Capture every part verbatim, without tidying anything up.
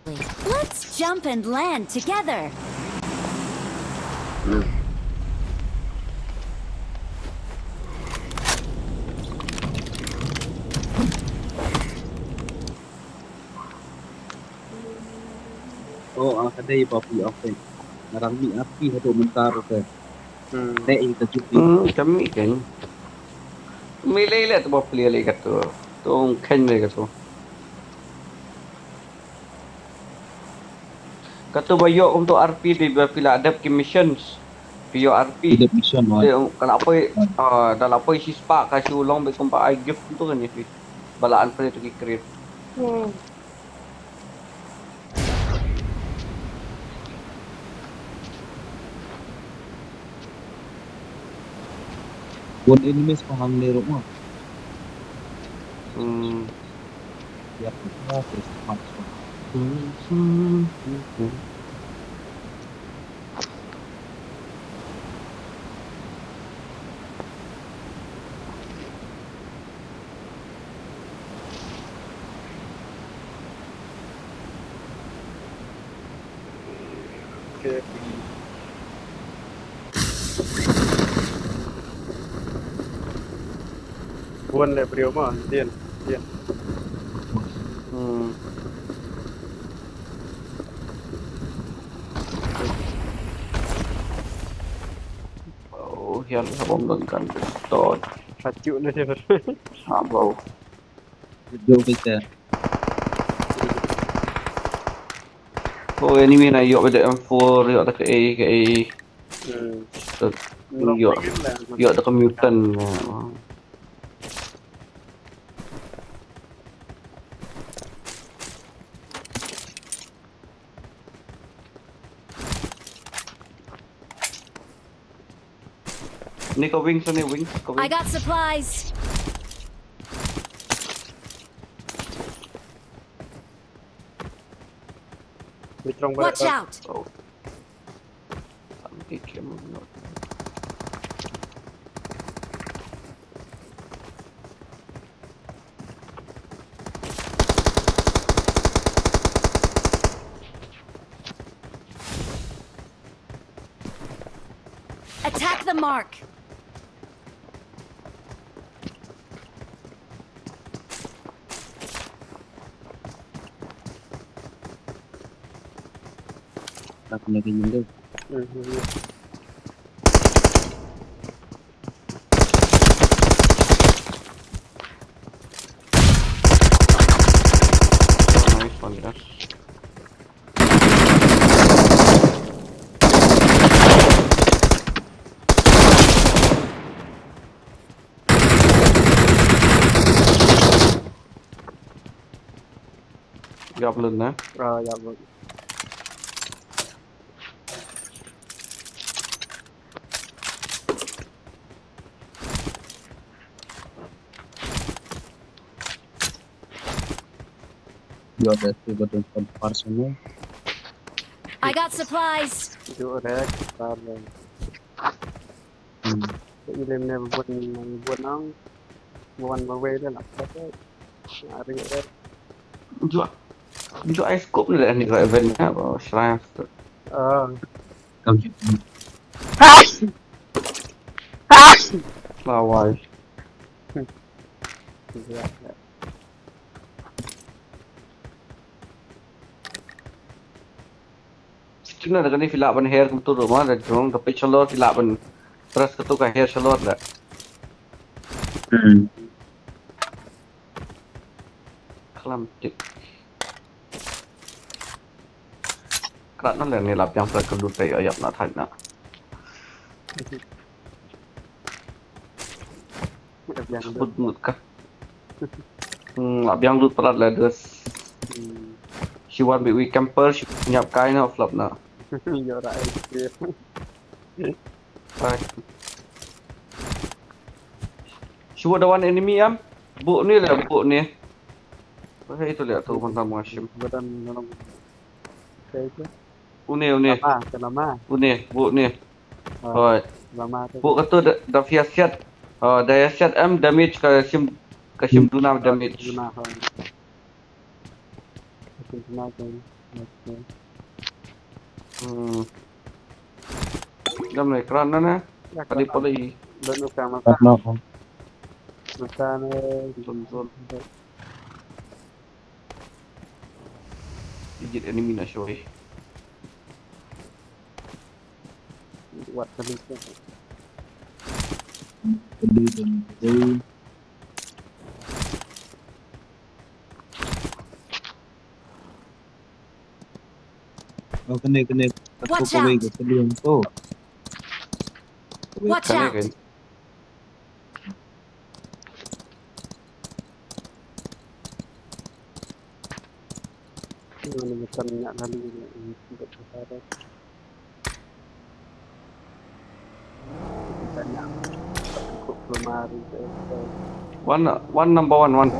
Let's jump and land together. Oh, ah, ka dei ba phi, okay. Nga dang mih api haduh mynta ruh te. Hmm. Te ing ka juh. Hmm, kami kan. Mih lei lei tu ba phi lei lei katu. Tu ong kan lei katu. Katu ba ïoh kumtu R P dei ba phi la dep ki missions. Phi ïoh R P. Dep mission, wan. Dei, um, ka la poi, ah, da la poi shispah ka shu long beit kumba ai gift kumtu kan ïa phi. Ba la an pynleit ki crate. Hmm. Bun enemies pa hangne ruh mo. Hmm. Ïa, okay, smart, smart. Okay. Bun le briew mo, dien, dien. Hmm. Oh, ïa, sa bom don kan pistol. Pachu ne dia. Ha, bau. Jom kita. Oh, enemy na ïoh da M four, ïoh da ka A, ka A. Hmm. Ïoh, ïoh da ka mutant. Ni ka wings, ni wings, ka wings. I got supplies. Watch out. Oh. Tam ki kem no. Attack the mark. Tak na ka yindu. Nice one, guys. Ïap lut na. Ah, ïap lut. Ïoh da tu ba don compare semua. I got supplies. Ïoh da compare. Hmm. Ka ilem ne bun bun ang. Buan ba wei da nak pakai. Ari er. Jua. Jua ai scope ni dah ni kat event ni apa? Shrine. Ah. Kam jua. Lawai. Jua. Stimna da kane phi lah ban hair kumtu ruh ma, da jrong da peit shalor phi lah ban press katu ka hair shalor da. Hmm. Klam tik. Krat na le ni lap yang press ka lut te ïap na thait na. Lap yang lut. Sebut lut ka. Hmm, lap yang lut palat la dus. Hmm. Shi wan bit wi camper, shi nyap kai na flop na. Yo rai. Right. Shi wa da wan enemy am. Bu ni la bu ni. Wahai itu lihat tu mantap ngashim. Badan dalam. Kayak itu. Une, une. Lama, ka lama. Une, bu une. Ah, hoi. Lama tu. Bu katu da, da phi ïa siat. Ah, da ïa siat em damage ka shim, ka shim duna damage. Duna, hoi. Ka shim duna tu. Hmm. Dam le kran na na. Kali pali. Dam le kran na. Kran na. Masa ne. Zon, zon. Ijit enemy na shoi. Wat kali. Kali dan kali. Oh, kane, kane. Watch out! Kane, kane. Watch out! One, one number one, one.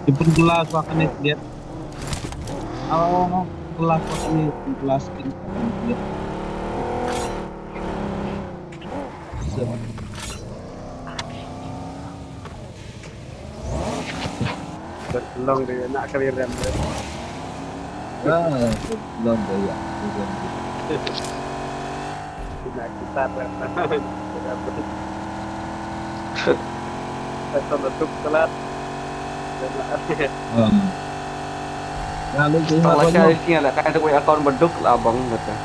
Ki pynkylla shuwa kane ka liat. Aw, pynkylla shuwa kane, pynkylla skin shuwa kane ka liat. Long de na kali rem de. Ah, long de ya. Ina kita rem na. Rem na. Kita na tuk telat. Hmm. Lalu kita. Kalau saya isinya lah, kayak aku account beduk lah, Bang, kata.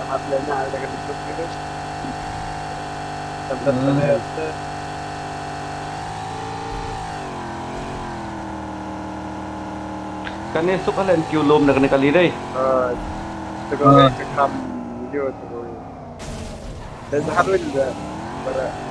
Amat lena ada kan beduk gitu. Tempat. Hmm. Kane suk halen kiew lum na kane kali dei. Ah, to go. Ah. Kam yo to go. There's a hard way to that. But, uh,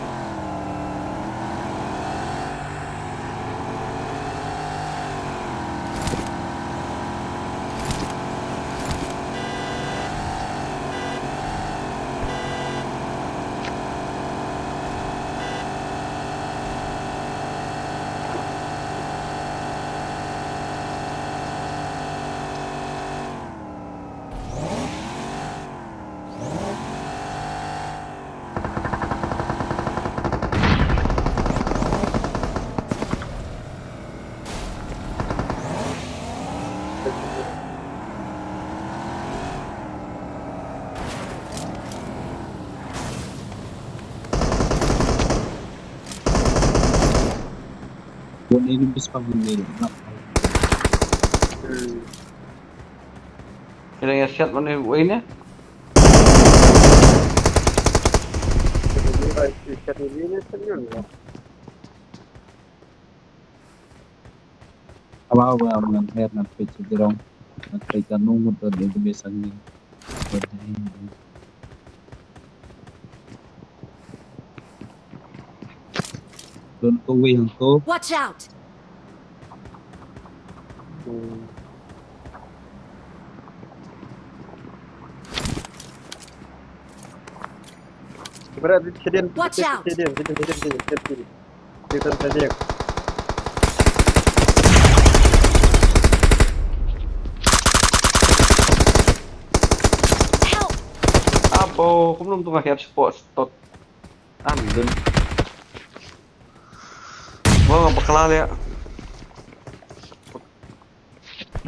One enemy spam on me. Hmm. Kira ya shot mana wei ne? Awa, awa, ngan her, ngan peit sha jrong. Ngan peit ka nong mut don enemy sangni. Don kawei hangto. Watch out! Hmm. Watch out! Help! Abo, kumno to nga hiar spot tot. Am dun. Bo nga bakla le.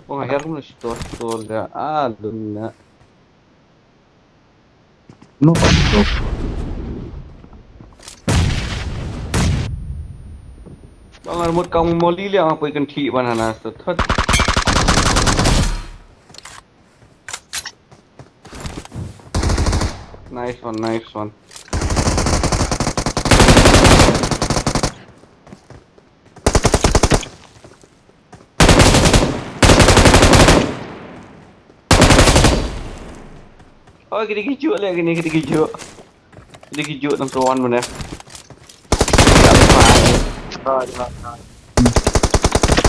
Bo nga hiar kumno spot tot le. Ah, dun na. No, no. Ba nga mut kang moli liang, poi kan thih ban hana sa thot. Nice one, nice one. Oh, kini kijuk le, kini, kini kijuk. Kini kijuk nang tuan mana.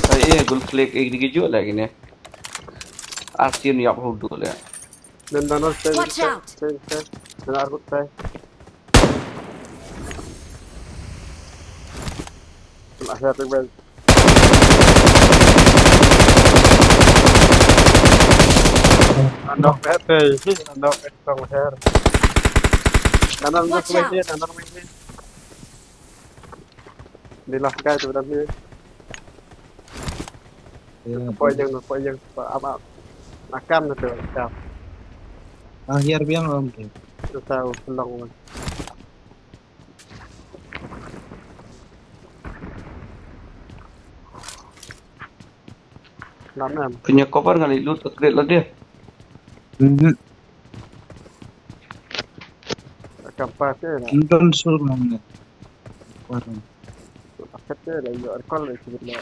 Ai, eh, gul flick, eh, kini kijuk le, kini. Arsin yap hudu le. Watch out! Nan arbut tai. Her, wait. Anok, her, hey. Anok, her, tong, her. Anok, Watch wait, out! Anok, wait. Di lah, guys, udah ni. Iya. Poi jeng, poi jeng, poi, ap, ap. Nakam na tu, nakam. Ah, hiar biang, om, tu. Tu tahu, pelong, lah. Lam em. Punya cover ngali loot upgrade lah dia. Mhm. Kampas je lah. Nonton sur mana? Warung. Paket je lah, yuk, recall lah, sebut lah.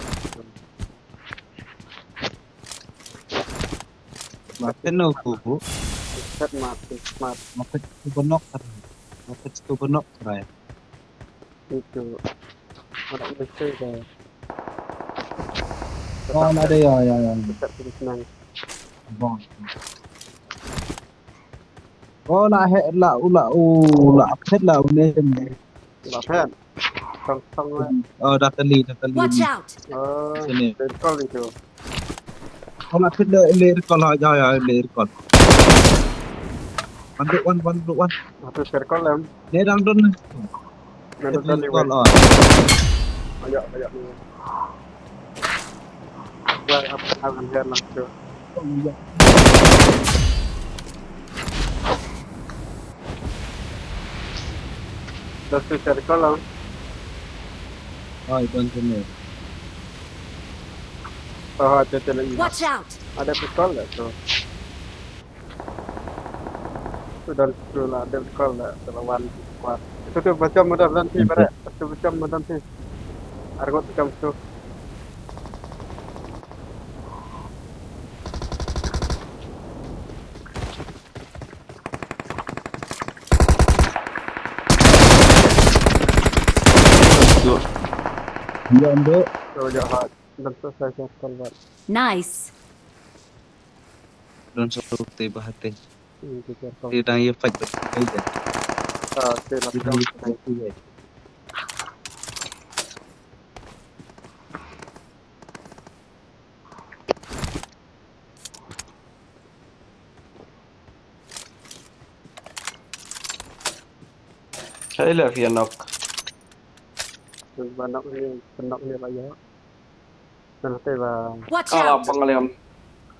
Matin no ku. Set mati, mat. Matin tu benok kan. Matin tu benok kan. Itu. Ada mesti dah. Oh, ada ya, ya, ya. Set tu senang. Bang. Oh, la he, la u, la u, la phet, la u ne. La phet. Tong, tong, eh. Oh, dah kali, dah kali. Watch out! Oh, sini. Recall itu. Oh, la phet, le, le recall, ha, ya, ya, le recall. One, one, one, one. Apa circle em? Dia dang don. Dah don, dah don. Recall, oh. Ayo, ayo. Wah, apa tangan her langsung. Dah selesai recall lah. Oh, itu anjingnya. Oh, ada, ada lagi. Watch out! Ada pistol lah tu. Tu dan tu lah, ada pistol lah, lawan kuat. Itu tu macam mudah nanti, berat. Itu macam mudah nanti. Argot macam tu. Dua. Dia ambil. Terus jahat. Dan selesai circle buat. Nice. Don satu teh bahate. Hmm, tu circle. Dia dah ya fight. Ah, okey lah. Dia dah ya fight. Sai la phi nok. Ba nok ni, ba nok ni ba ya. Watch out! Alah, bang liam.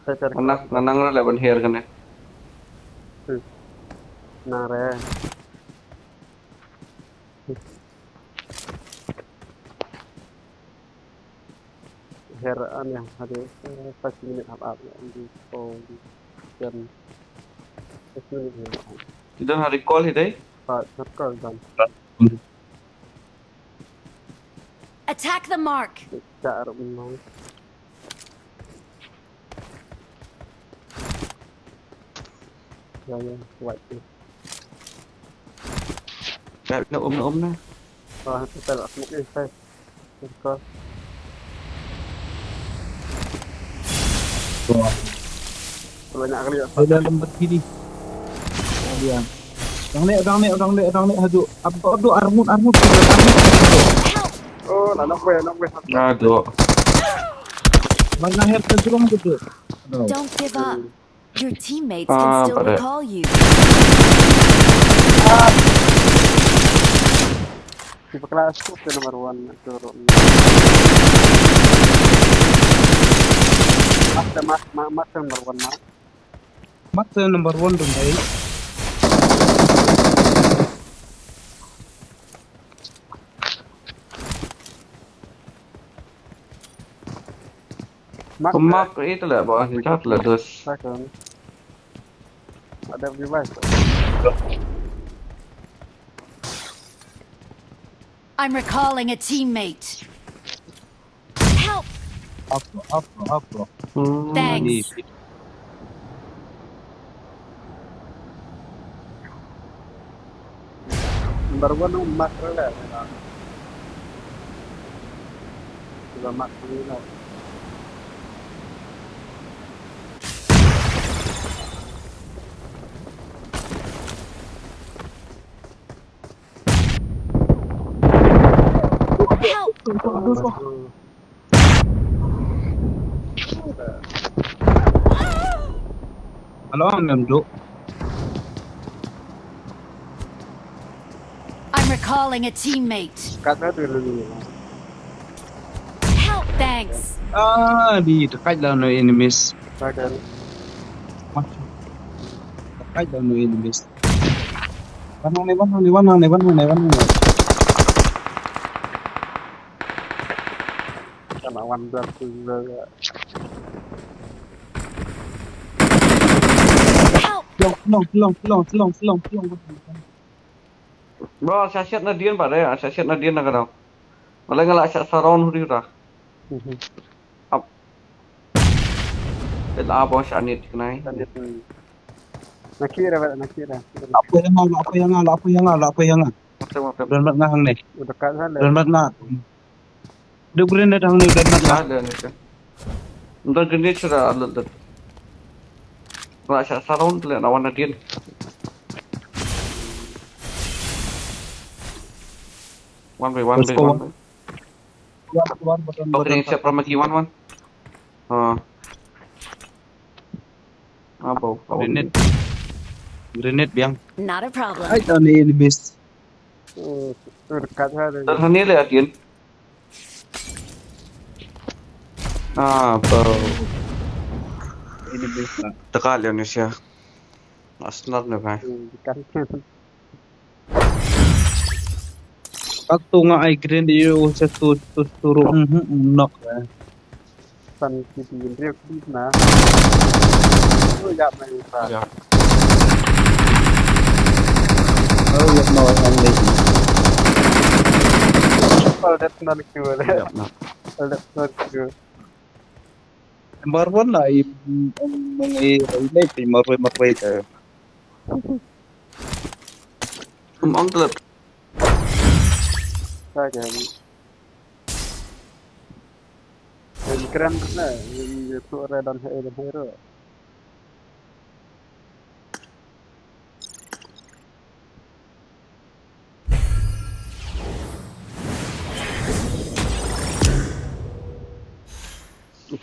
Sai sai. Mana, nanang ra le ban her kane. Hmm. Nang re. Her an ya, hadi, eh, five minute half up ya, di phone, di jam, five minute ya. Kita hari call hi dai? Five, not call dan. Attack the mark. Cak arah menang. Ya, ya, kuat tu. Kat na um, na um na. Ah, kita lah smoke ni, guys. Circle. Wah. Banyak kali ya. Dia dalam berdiri. Dia. Dang leh, dang leh, dang leh, dang leh, hadu. Abdu, Abdu, armut, armut, armut. Help! Oh, nak, nak gue, nak gue. Aduh. Mana her terjerung gitu. Aduh. Don't give up. Your teammates can still recall you. Kita kelas tu ke number one, turun. Mas, mas, mas, mas number one, mas. Mas number one dong, guys. Mak. Mak itu lah, bawah ni kat lah dus. Second. Ada device. I'm recalling a teammate. Help! Up, up, up. Hmm, thanks. Ni. Number one, no, mark rela. Sudah mark rela. Help! Aduh, aduh. Hello, ngam duk. I'm recalling a teammate. Kat na tu dulu. Help, thanks. Ah, di dekat lah no enemies. Dekat lah no enemies. Wan nang ne, wan nang ne, wan nang ne, wan nang ne, wan nang ne. Kana wan dah tu. Help! Long, long, long, long, long, long, long. Bro, sa shet na dien ba de, sa shet na dien na ka dau. Malai nga la sa surround huri ra. Mhm. Ap. Bit la ba sa nit knai. Sa nit, hmm. Na kira, na kira. La poi nga, la poi nga, la poi nga, la poi nga. Mate, mate. Don mat nga hangne. Udah kat sana. Don mat nga. Duk grenade hangne, don mat nga. Ada ni tu. Don grenade sudah ada tu. Nga sa surround le na wan na dien. One by one by one by. One, one, button, okay, button, siap, ramai ki one, one. Ah. Apa? Grenade. Grenade biang. Not a problem. Ai, tau ni enemies. Oh, tu dekat sana. Tar hani le atin. Ah, bro. Enemies lah. Dekat le ni sia. Asnar ne, bhai. Hmm, dekat. Ak tu nga ai grenade ïa u sa tu, tu, tu ru, mhm, knock, eh. San ki ti ïa ri na. Oh, ya, mai sa. Ya. Oh, ya, no, ang lady. Oh, that's not good. Ya, no. Oh, that's not good. Number one lah, i, i, i, i, i, marwei, marwei, eh. Ym ong tlot. Ka ka ni. Ym kren na, ym, ym, tu re don he, don he ro.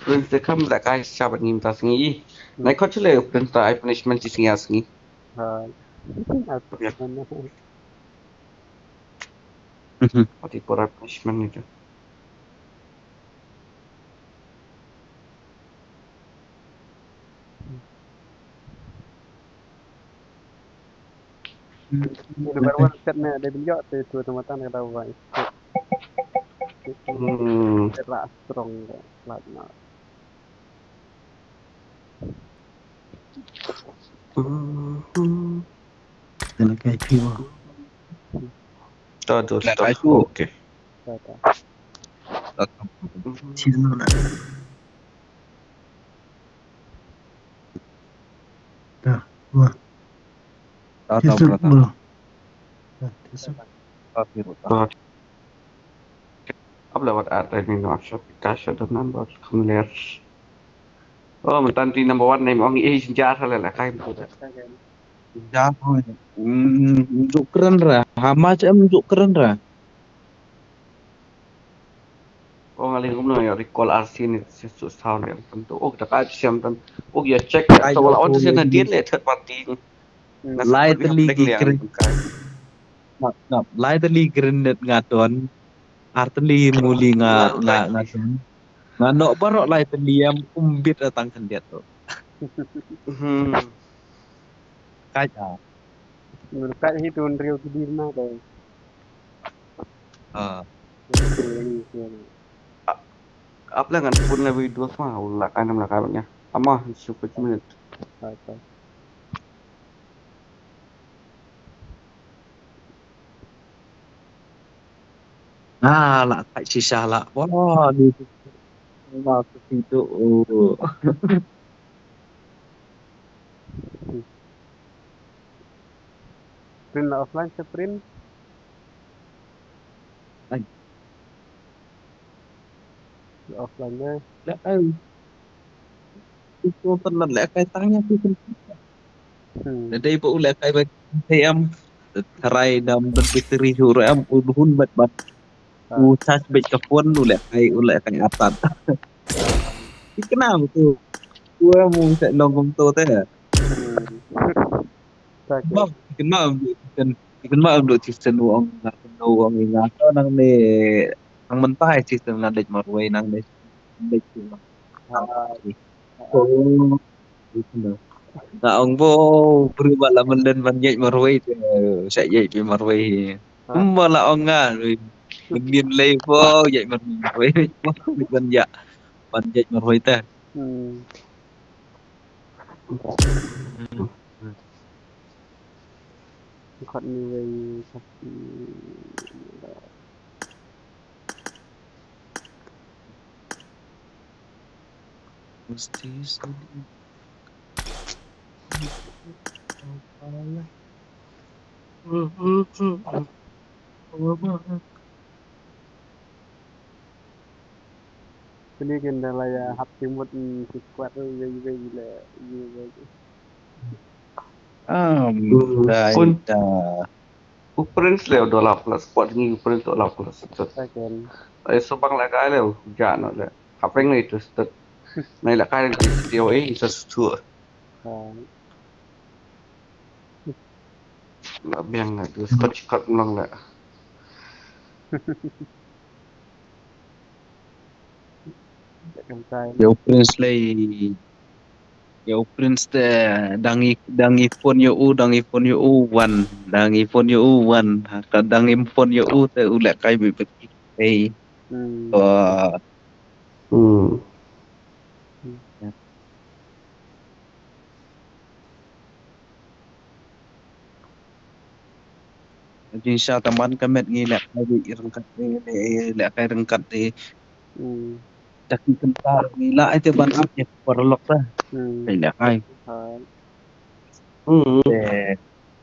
Prince te kham da kai sha ba ngim ta sngi. Nai khot chule Prince ta ai punishment chi sngi a sngi. Ha. Ya. Mhm. Pati pora punishment ni tu. Number one set ne de bin yo te tu tu matan ka dau bai. Hmm. Ra strong de, lat na. Hmm. Tena kai piwa. Ta dos ta. Okay. Ta ta. Ta ta. Sino na. Ta. Wa. Ta ta. Tisuk, brother. Wa. Ta, tisuk. Ta, tisuk. Ta. Ap lewat at ni no shot ka shot nan ba kham ler. Oh, mynta ti number one ne ong i jar ha le la kai. Jar ha. Mm, juk kren ra. Ha ma chem juk kren ra. Oh, nga ling kumno ïa recall R C ni, si su sound ïa kan tu. Oh, da ka siam tan. Oh, ïa check ïa. Ai, so wala on tu sian na dien le third party. Lai tylli ki kren. Nap, nap, lai tylli grenade nga don. Ar tylli muli nga, nga, nga don. Nga noh baroh lai tylli, em, ym bit tang khyndiat tu. Hmm. Kai ah. Ngan kai hi tu nriu ki dir na dai. Ah. Ap la ngan pun la video ma, u la kai nam la kai bang ya. Ama, super minute. Kai, kai. Ah, la kai shisha la. Wah, ni tu. Ma tu situ. Oh. Print la offline sa print. Ai. La offline deh. La ai. Itu pernah la kai tang ïa tu. Hmm. Dei ba u la kai ba T M. Tharai dam ban battery shu re am u hun bat bat. U charge beit ka phone, u leh kai, u leh kai atat. Ki kena tu. U em u sa long kumto te. Hmm. Ba, ki kena, ki kena, ki kena, u ong nga, u ong nga. To nangne, nang mynta ki kena nga dei marwei nangne. Dei ki. Ah. Oh. Nga ong ba, briew ba la mynlen ban ïaid marwei te, sa ïaid beit marwei. Kumba la ong nga, mynnin lei ba ïaid marwei, ban ïaid, ban ïaid marwei te. Hmm. Khot ni wei. Kini kin da la ïa hap ki mut ki squad wei wei le wei wei. Um, da, da. U Prince le u dollar plus, spot ngi u Prince dollar plus. Second. Ai subang la kai le u ja no le. Hapeng le tu stud. Nai la kai le tu stud. La biang le tu stud chikat mlong le. Ïa u Prince lei. Ïa u Prince te dang i, dang i phone ïa u, dang i phone ïa u wan, dang i phone ïa u wan. Ka dang i phone ïa u te u leh kai beit beit. Ei. Hmm. To. Hmm. Jingshisha tang ban ka met ngi leh kai ryngkat te, leh kai ryngkat te. Hmm. Da ki kynta ngi lah te ban ap ïa paralok te. Hmm. Ngi leh kai. Hmm. Te.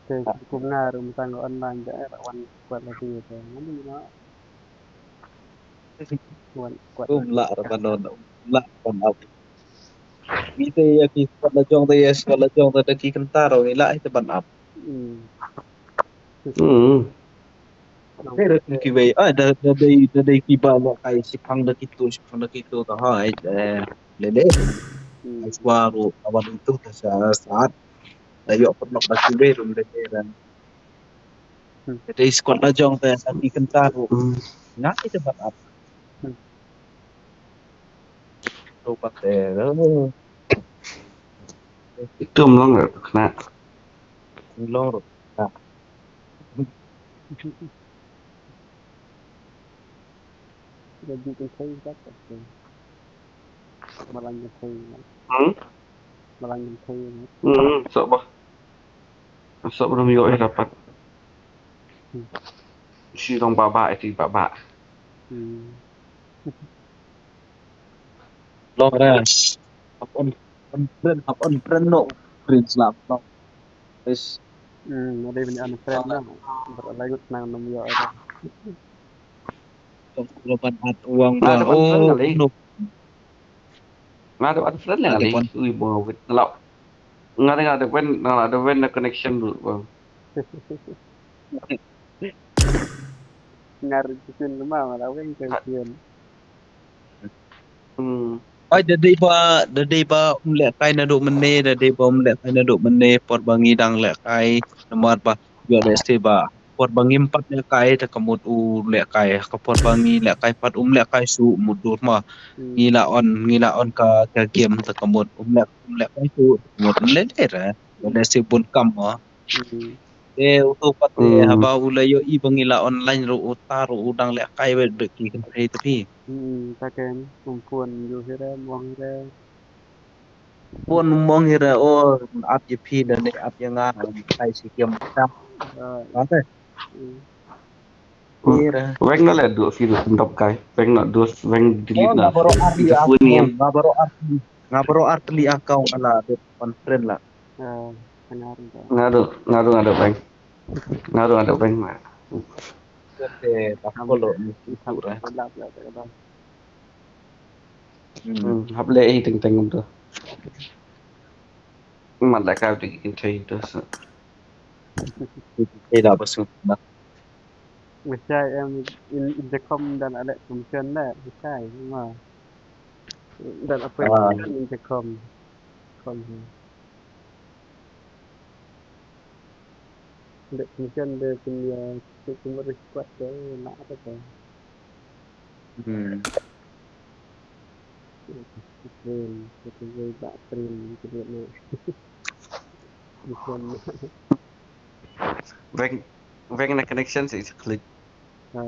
Te kum nga ruh mynta nga online te, eh, wan squad la ki te. Ngi lah. Wan squad. Um lah ra ban on, um lah ban ap. Ngi te ïa ki squad la jong te, ïa squad la jong te da ki kynta ruh ngi lah te ban ap. Hmm. Hmm. Te da ki kiwei, ah, da, da dei, da dei kiba leh kai shipang da kitu, shipang da kitu te ha, eh, lele. Hmm. Ai squad ruh, awan itu te sa, saat. Da ïoh pynlong da kiwei ruh lele dan. Hmm. Te dei squad la jong te sa ki kynta ruh. Hmm. Nga ki te ban ap. Hmm. To pat te. Itu mlong ruh kena. Mlong ruh kena. Jadi kynthei kat, malang kynthei. Hmm? Malang kynthei. Hmm, sok bah. Sok bah ym ïoh ïa dapat. Hmm. Shi long baba iti baba. Hmm. Long ra. Hap on, on friend, hap on friend no. Friend slap no. Yes. Hmm, ada yang on friend no. Berlagu tenang nom ïoh ada. Tong laban at uang ba. Nga da ban friend kali. Nga da ban friend lah kali. Ui, bang wit ngelap. Nga da, nga da ban, nga da ban na connection dulu bang. Ngar jisin lema malah weng connection. Hmm. Oi, da dei ba, da dei ba um leh kai naduh mynne, da dei ba um leh kai naduh mynne, por ba ngi dang leh kai, namar ba ïoh lehse ba por ba ngim pat leh kai te ka mut u leh kai, ka por ba ngi leh kai pat um leh kai shuh mut dur ma. Hmm. Ngi la on, ngi la on ka, ka game te ka mut um leh, um leh kai shuh te ka mut leh leh re. Ïoh lehse bun kam ma. Hmm. Te uto pat te haba u la ïohi ba ngi la online ruh uta ruh u dang leh kai beit beit ki kynthei te phi. Hmm, ta ken, um phone ïoh hi re, mong hi re. Phone mong hi re, o, ap ïa phi da ne ap ïa nga, kai shi kiam ta. Ba te. Hmm. Weng na le du fi du sendap kai. Weng na du weng delete na. Nga baru ar li account. Nga baru ar li account ala du conference la. Nga du, nga du, nga du weng. Nga du, nga du weng ma. Te tak follow ni tu ra. Hmm, hap le ei teng teng tu. Mat la ka tu kin thei tu. Ei da ba su ba. Mashai em in, in jakhom dan alek kumchen le, mashai ma. Dan apa Ah. Kumchen in jakhom. Kom. Dek kumchen de kin ya, kin kumchen squad de, na apa ke? Hmm. Stream, kita boleh buat stream, kita buat ni. Bukan. Weng, weng na connection sih klik. Ha.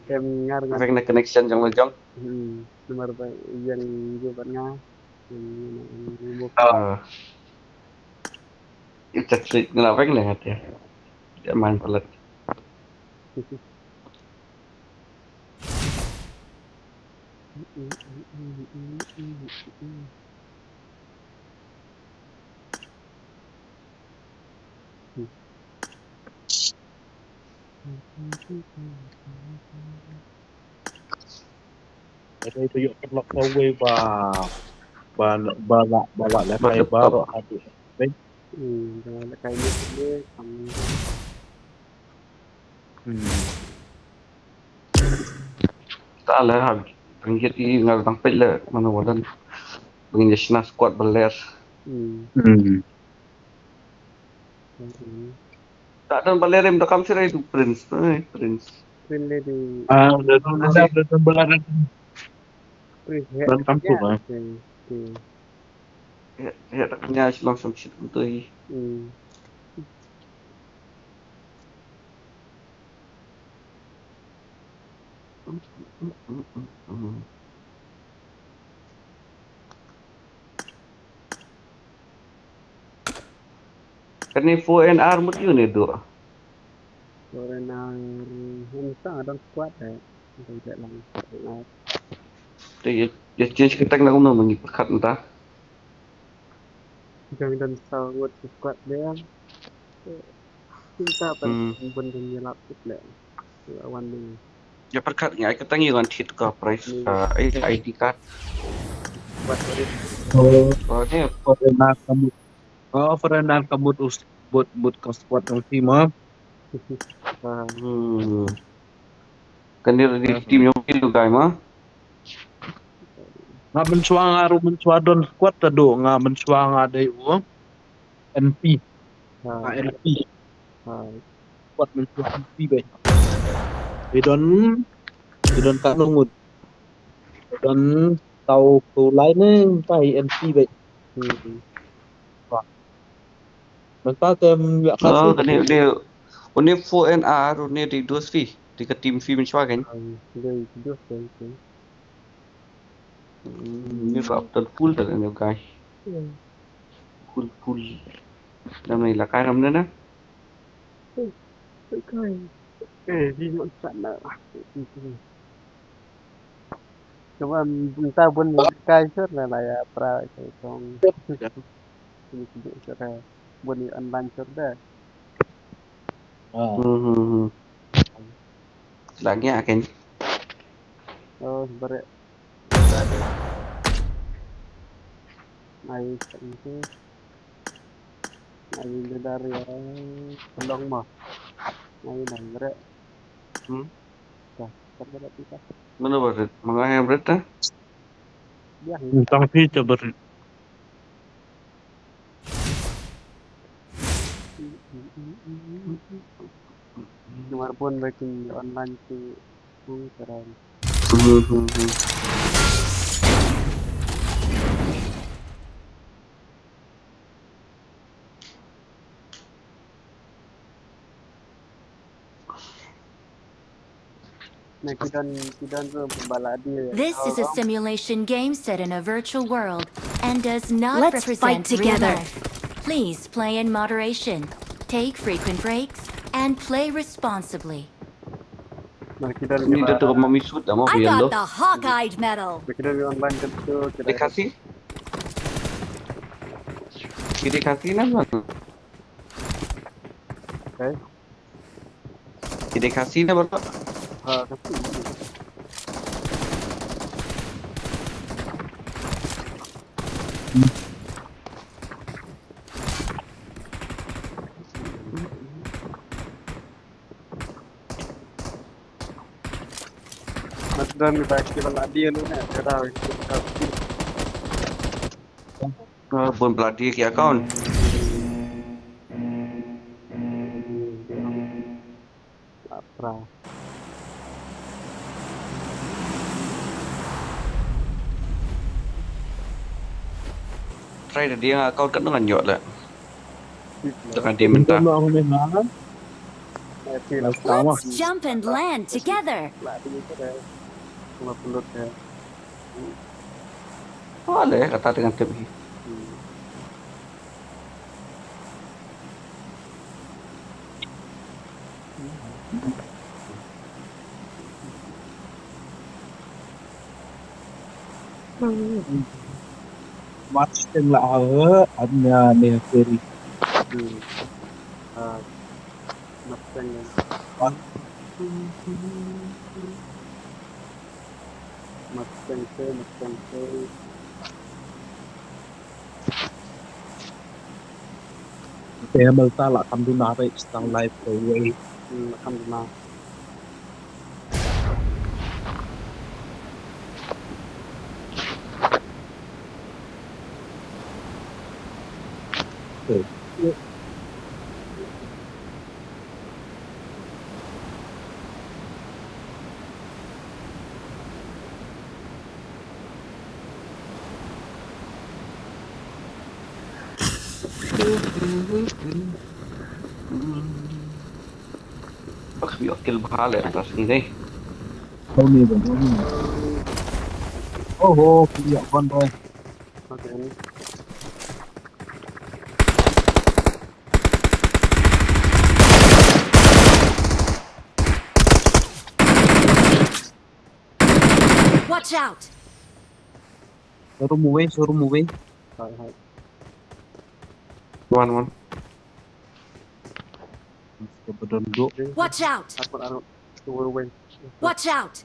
Em ngar ngar. Weng na connection jong lo jong. Hmm. Nomor ba yang juga buat nga. Yang, yang, yang buka. Ah. Ita klik ngela weng le ngat ya. Dia main pelet. Ade to yok lok kawei ba, ba, ba la, ba la le kai ba ro adu. Hmm, ba la kai ni ni kam. Hmm. Ta la ha, pengit i ngal tang pet le, mana wadan. Pengit sna squad beler. Hmm. Hmm. Hmm. Ta don baler im da kam sirai du Prince, eh, Prince. Prince le du. Ah, da don, da don, da don baler. Prince, he. Ban kam tu, ya, ah. Okay, okay. Ya, ya, tak punya langsung situ tu. Hmm. Kane four N R mut ïa une duh. Four N R, hynta don squad eh. Don squad lang. Te ïa, ïa change kyrteng na kumno ma ngi pyrkhat mynta. Jong don saw ngut squad de. Hynta pan. Hmm. Bun don ïalap kit le. Wan ni. Ïa pyrkhat ngi ai kyrteng ïa wan thied ka price, hmm, ah, ai I D card. Buat ni. Oh. Oh, ni. Foreigner ka mut. Oh, foreigner ka mut us, mut, mut ka squad jong team, ah. Hmm. Kan dia di team jong team tu, guys, mah. Nga mynshuwa nga ruh mynshuwa don squad ta duh, nga mynshuwa nga dei u N P. Ha. Nga N P. Ha. Squad mynshuwa N P beit. I don, i don ka nungut. I don tau tu lai ne, ka i N P beit. Hmm. Mynta te, mm, ïa ka. Oh, kane une, une four N R, une dei dos phi, dei ka team phi mynshuwa kan? Hmm, dei dos kan. Hmm, ni rap tan full ta kane guy. Hmm. Full, full. Dam ni la kai ram ne na? Hmm, kai. Eh, di ngon sana. Cuba mynta bun kai sur la la ïa pra kai tong. Ini sibuk sur bun online sur dah. Ah. Hmm, hmm, hmm. Lagi akan. Oh, beret. Ai, tak mesti. Ai, dia dari, eh, Pendong mah. Ai, dah beret. Hmm? Dah, tak beret kita. Mana beret? Mana yang beret dah? Dia. Tang phi te beret. Nomor pun baikin online tu, tu sekarang. Hmm, hmm, hmm. This is a simulation game set in a virtual world and does not represent real life. Let's fight together. Please play in moderation, take frequent breaks, and play responsibly. Ni da tu mami shoot da mo. I got the Hawkeye medal. Kita di online kan tu kita. Dikasih. Kita kasih nama? Okay. Kita kasih na bro. Ha, kasih. Mat don ba ki ba la dien ne, ka da ki ka ki. Ah, bun bloody ki account. Pra. Try da dia account kan ngan ïoh le. Dengan dia minta. Let's jump and land together. Boleh kata dengan tip ni. Mat sting la ha, anya ne seri. Ah, mat sting. Mat sting te, mat sting te. Te mal ta la kam duna re stang live ko wei. Hmm, la kam duna. Bak bi okil bhale tas ni dei. Kau ni bang, kau ni. Oh, oh, kau ni bang, bang. Watch out! Showroom away, showroom away. Hi, hi. One, one. Watch out! Watch out! Watch out!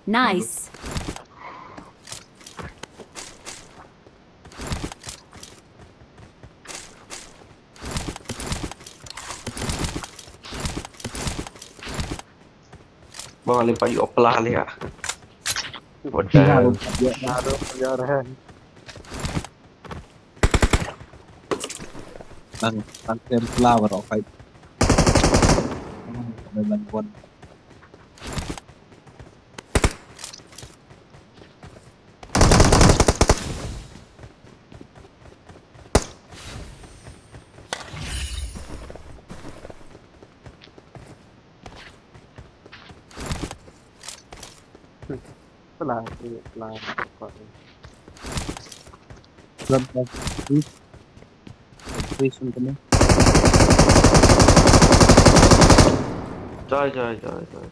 Nice. Bang, ali payu opla ali ya. What the hell? Nang, nang tem pla baroh fight. Nang, nang, nang, Pla, pla, pla. Lam, lam. Please. Please, something. Jai, jai, jai, jai.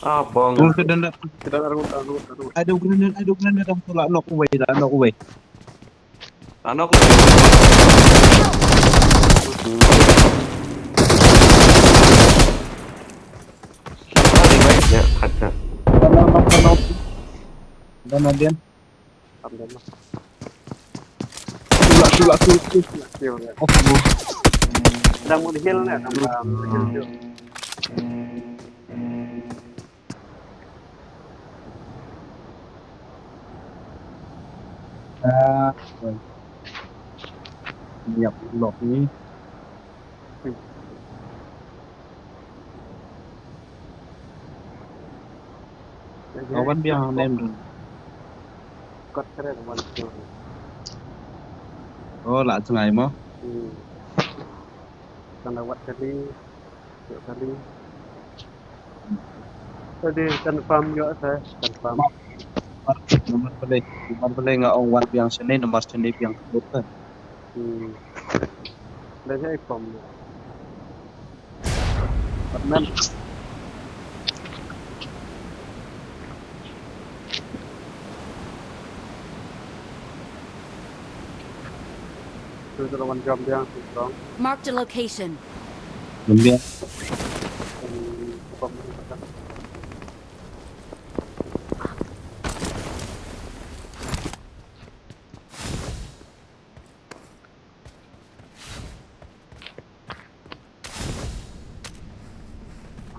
Ah, bong. Tunggu, kita dah. Kita dah, dah, dah, dah. Ada grenade, ada grenade, dah tolak knock away, dah knock away. Ano ko? Ada, ada. Dana, dana, dana. Dana, dana. Tulak, tulak, tulak, tulak. Oh, oh. Dang mut heal ne, dang, dang mut heal tu. Ah, oi. Ngiap lok ni. Wan biang nem dun. Kot kare wan biang. Oh, la jngai mo. Hmm. Kan wat kali. Ïoh kali. Tadi confirm ïoh sa, confirm. Nomor balei, nomor balei nga ong wan biang sini, nomor sini biang kebut kan. Hmm. Dah saya confirm. Batman. Wan jam dia, strong. Marked a location. Jam dia.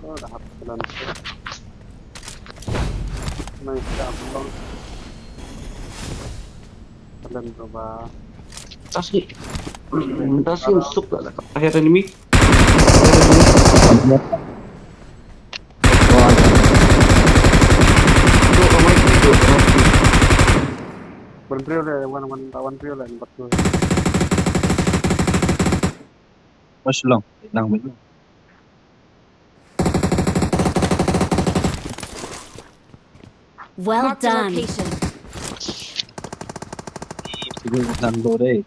Oh, dah hap plan tu. Mai dah belum. Plan tu ba. Tasi. Tasi masuk lah. Akhir enemy. Wan briew le, wan wan wan briew le, number two. Mas long, lang ba long. Well Marked a done. Location. Sige, lang lo deh.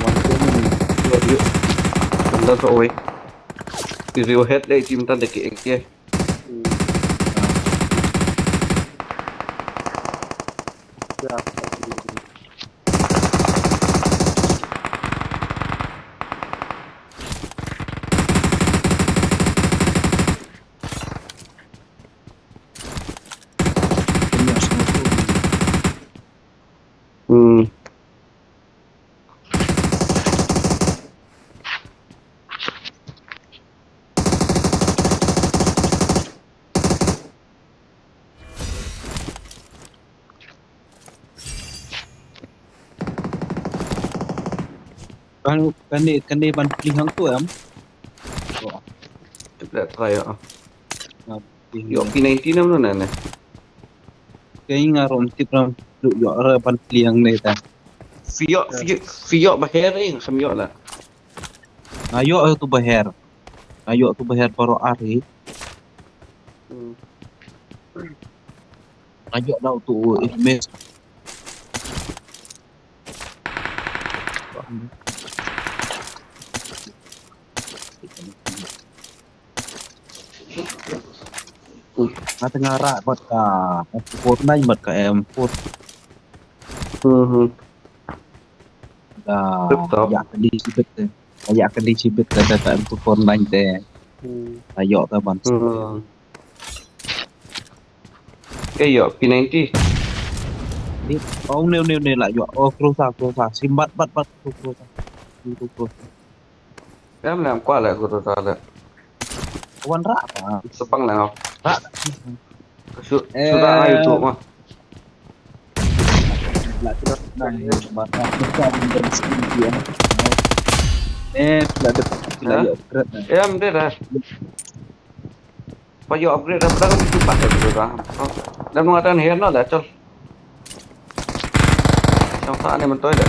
Wan ko ni. Lo dio. Tanda so oi. Iri o head deh, team tan deh ke ke. Ya. Hmm. Kan kan ni kan ni ban pli hang tu em. Tip dah try ah. Nga Yo P ninety nam no na ne. Kei nga rom tip ram tu yo ra ban pli hang ni ta. Fio fio fio ba her ing sam yo la. Nga yo tu ba her. Nga yo tu ba her paro ari. Hmm. Nga yo dau tu mes. Nga tengah rak bat ka Fortnite bat ka M four. Hmm. Da Laptop. Ya ka di sibit te. Ya ka di sibit te da ka M four Fortnite te. Hmm. Ayo ta ban. Hmm. Ke yo P ninety. Ni oh ne ne ne la yo. Oh Croza Croza simbat bat bat tu Croza. Tu Croza. Em lam kwa la ko ta la. Wan rak ta. Sepang la. Rak. Su su ta ai tu ma. La tu dah na ni bat rak tu kan dan skin dia. Eh la de la yo upgrade na. Em de da. Pa yo upgrade da pa tu pa de da. Dan ngatan her no da chol. Chong ta ne man toy da.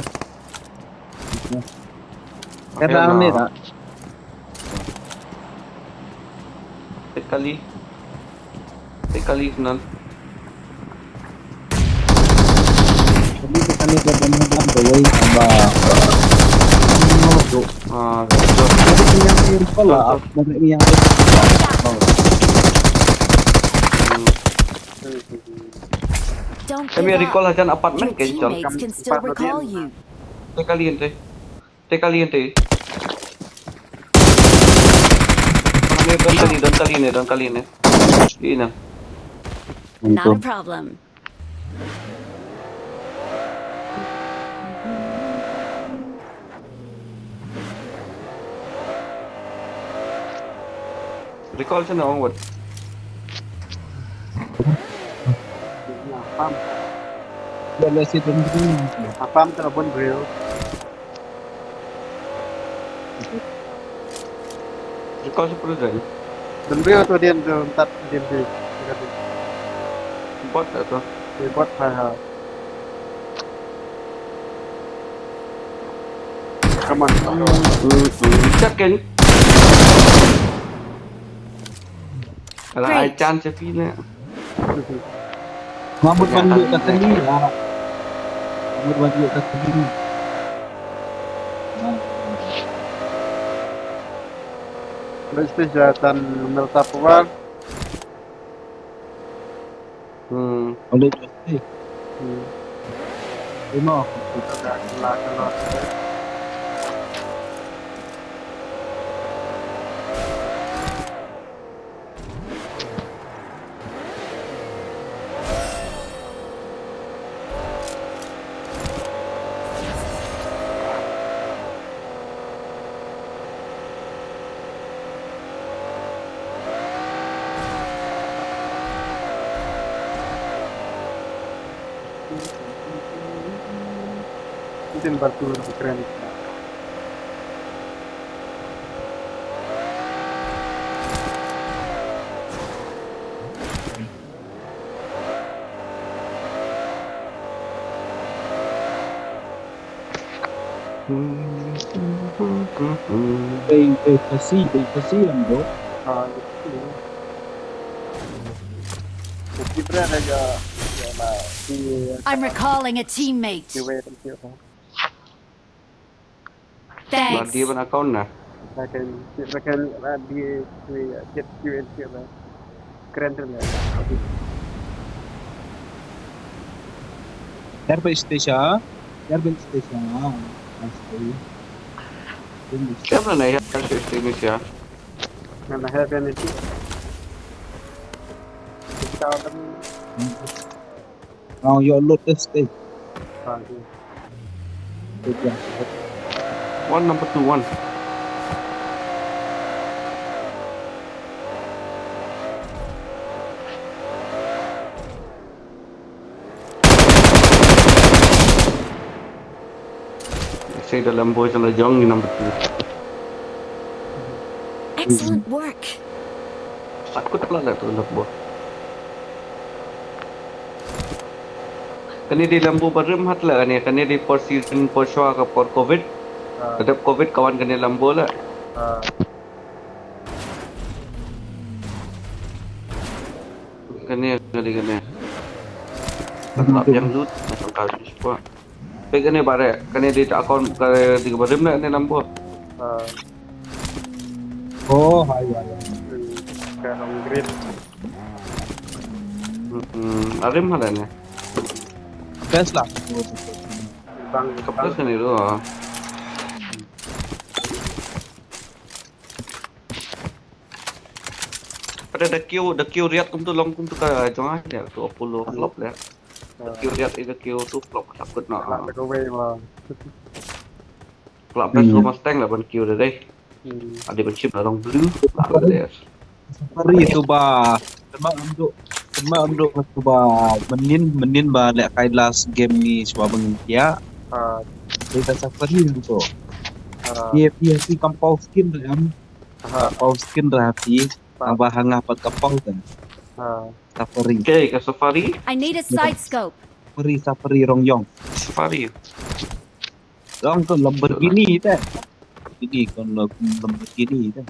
F. Ka dang ni da. Te kali. Te kali nan. Kali ka kali ka dang dang da wei ba. Ah, Ada yang yang pala apa yang Don't Kami give recall up. hajan apartment Your ke chol. Teammates can still recall you. Te kali ente. Te kali ente. Kami don kali don kali ne don kali ne. Di na. Not a problem. Recall sini onward. Pam. Dia lah si dendam. Pam telah pun real. Recall sepuluh dah. Dan real tu dia tu empat dia tu. Bot dah tu. Dia buat hal. Come on. Check in. Kalau ai chance phi na. Mahmud ban lut kat tali lah. Mahmud ban lut kat tali. Let's say jatan melta puar. Hmm. Boleh pasti. Hmm. Imo, kita ka la ka la. Din batu kren. Dei, dei Khasi, dei Khasi em, bro. Ah, dei Khasi. Khasi, bro, ada je, je lah, di, I'm recalling a teammate. Di wei, di wei. Thanks. Ba die ban account na. Ba kan, ba kan, ba die, die, die, die, die, keren tu lah. Airport station, airport station. Pasti. Siapa na ya? Airport station ni ya. Mana airport ni? Kita kan. Now you load this thing. Ah, okay. Good job. One number two, one. Say the Lambo is on the young number two. Excellent work. Sakut pala lah tu Lambo. Kane dei Lambo barim hat la kane, kane dei por season por shwa ka por covid. Ah. Ka dep covid ka wan kane Lambo la. Ah. Kane, kane, kane. Ka lap yang lut, macam ka lut spot. Pe kane bare, kane dei ta account, kane dei barim la kane Lambo. Ah. Oh, hai, hai, hai. Ka long grip. Hmm, arim hala ne. Best lah. Bang, ka best bang. Kane tu ah. Pada da kiew, da kiew riat kumtu long kumtu ka jong ai ne, tu Apollo flop le. Da kiew riat i da kiew tu flop takut na. Lah, ah. Lah, best lo Mustang lah ban kiew da dei. Hmm. Adi ban shim la long blue. Lah, da dei. Safari tu ba, kynmaw em duk, kynmaw em duk tu ba, mynnin, mynnin ba leh kai last game ni shuwa ba ngin thiah. Ah. Dei ka Safari tu. Ah. Ye, ye, si kam paw skin re em. Aha. Paw skin re hati. Aha. Nang ba hanga pat ka paw kan. Ah. Safari. Okay, ka Safari. I need a side scope. Safari, Safari Rongyong. Safari. Dang tu Lamborghini te. Ini kon Lamborghini te.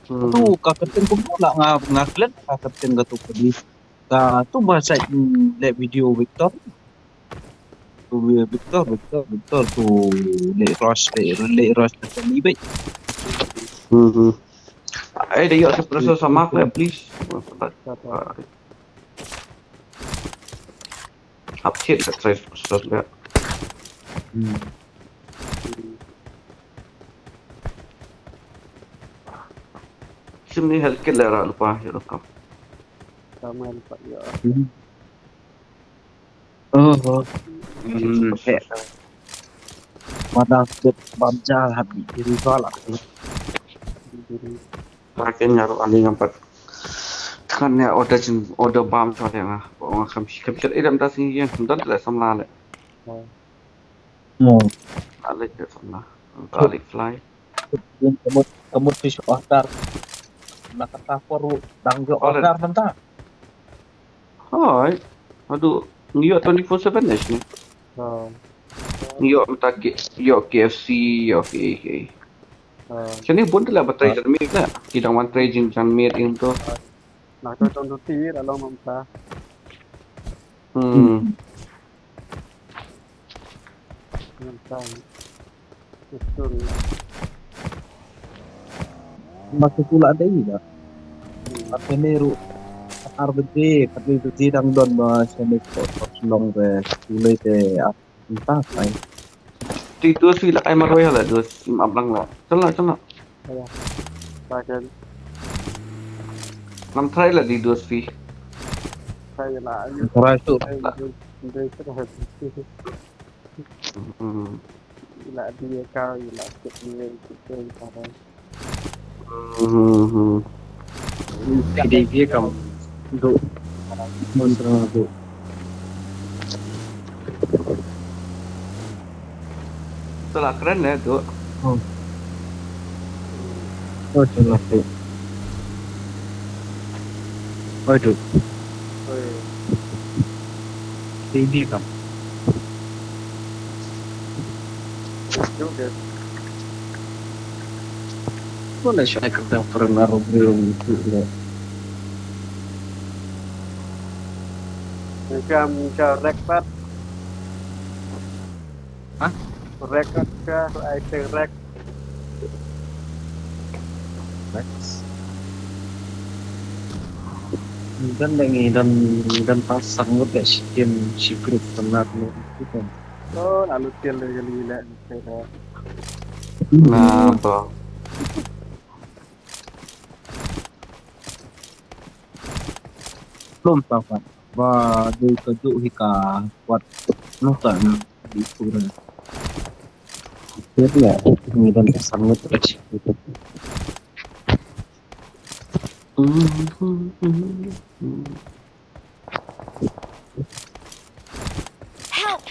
Hmm. Tu ka kyrteng kumno la nga, nga klet ka kyrteng ka tu kali. Ka tu ba sa leh video Victor. Tu Victor, Victor, Victor tu leh rush, leh, leh rush ka kali baik. Hmm, hmm. Eh, da ïoh suppressor sama ke, please. Siapa? Hap shit ka try sort ïa. Hmm. Sim ni health kit la ra lupa ïa lupa. Sama lupa ïa. Hmm. Oh, oh. Hmm. Mana kit bam ja hap di diri bala. Makin nyaru ani ngampat. Kan ya order jin order bam chwa ya nga. Ba nga kam kam shit idam da sing yen. Don le samla le. Oh. Ale ke samla. Ale fly. Kamut kamut fish order. Na kata por dang jo order nanta. Hai. Aduh, ngi ïoh twenty-four seven ne shini. Oh. Ngi ïoh mynta ki, ïoh K F C, ïoh ki, ki. Ah. Shane bun te la ba trai janmiet la. Ki dang wan trai jin janmiet ïa to. Ah. Na to tong tu ti la long mynta. Hmm. Mynta. Betul. Masih pula ada ini dah. Hmm. Apa ni ru? Ar baje, khat wei baje dang don ba shane ko, ko Shillong te. Pule te ap. Entah, kai. Ti tu sui la ai marwai la dus, im ablang la. Chal la, chal la. Ayo. Pakai. Ngam try la di dus sui. Try la. Try tu. Try, try, try, try. Hmm. Ila dia kau, ila sikit dia, sikit dia, kau. Hmm, hmm. Ila dia kam duk. Mun terang duk. Itulah keren ya, Duk. Hmm. Oh, itulah, Duk. Oh, Duk. Oi. Baby kam. Juga. Mana siya ka tang pernah robril itu ya. Macam, macam rek pat. Hah? Rek pat ka, ai te rek. Rek. Dan lagi dan, dan pasang ngut ya, si Kim, si Chris, tenat ngut itu kan. Oh, lalu tiel lagi lagi lagi. Nah, apa? Lum ta pat. Ba dei ka juh hi ka wat. Noh ta na di pura. Tiap ya, ni dan pasang ngut. Help!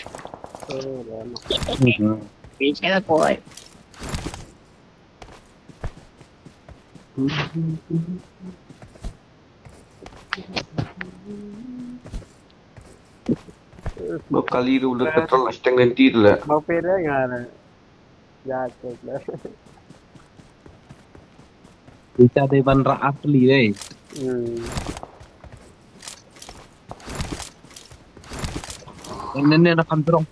Bicara koi. Ba kali ruh udah petrol, asteng ganti tu lah. Mau pere ngana. Ya, cek lah. Kita dei ban rah asli dei. Hmm. Nen nen na kam drong.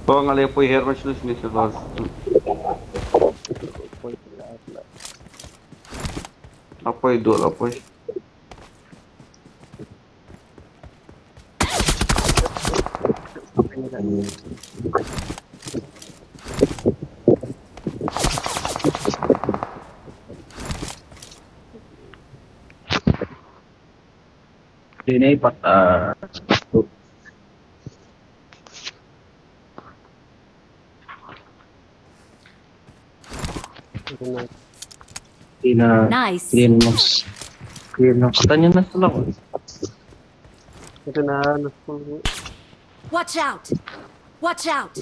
Ko ngaleh poi her mas nus ni sebas. Apa itu lah poi? Dei ne pat, ah, Ina. Nice. Ina. Ina. Katanya na selang. Ito na, na. Watch out! Watch out!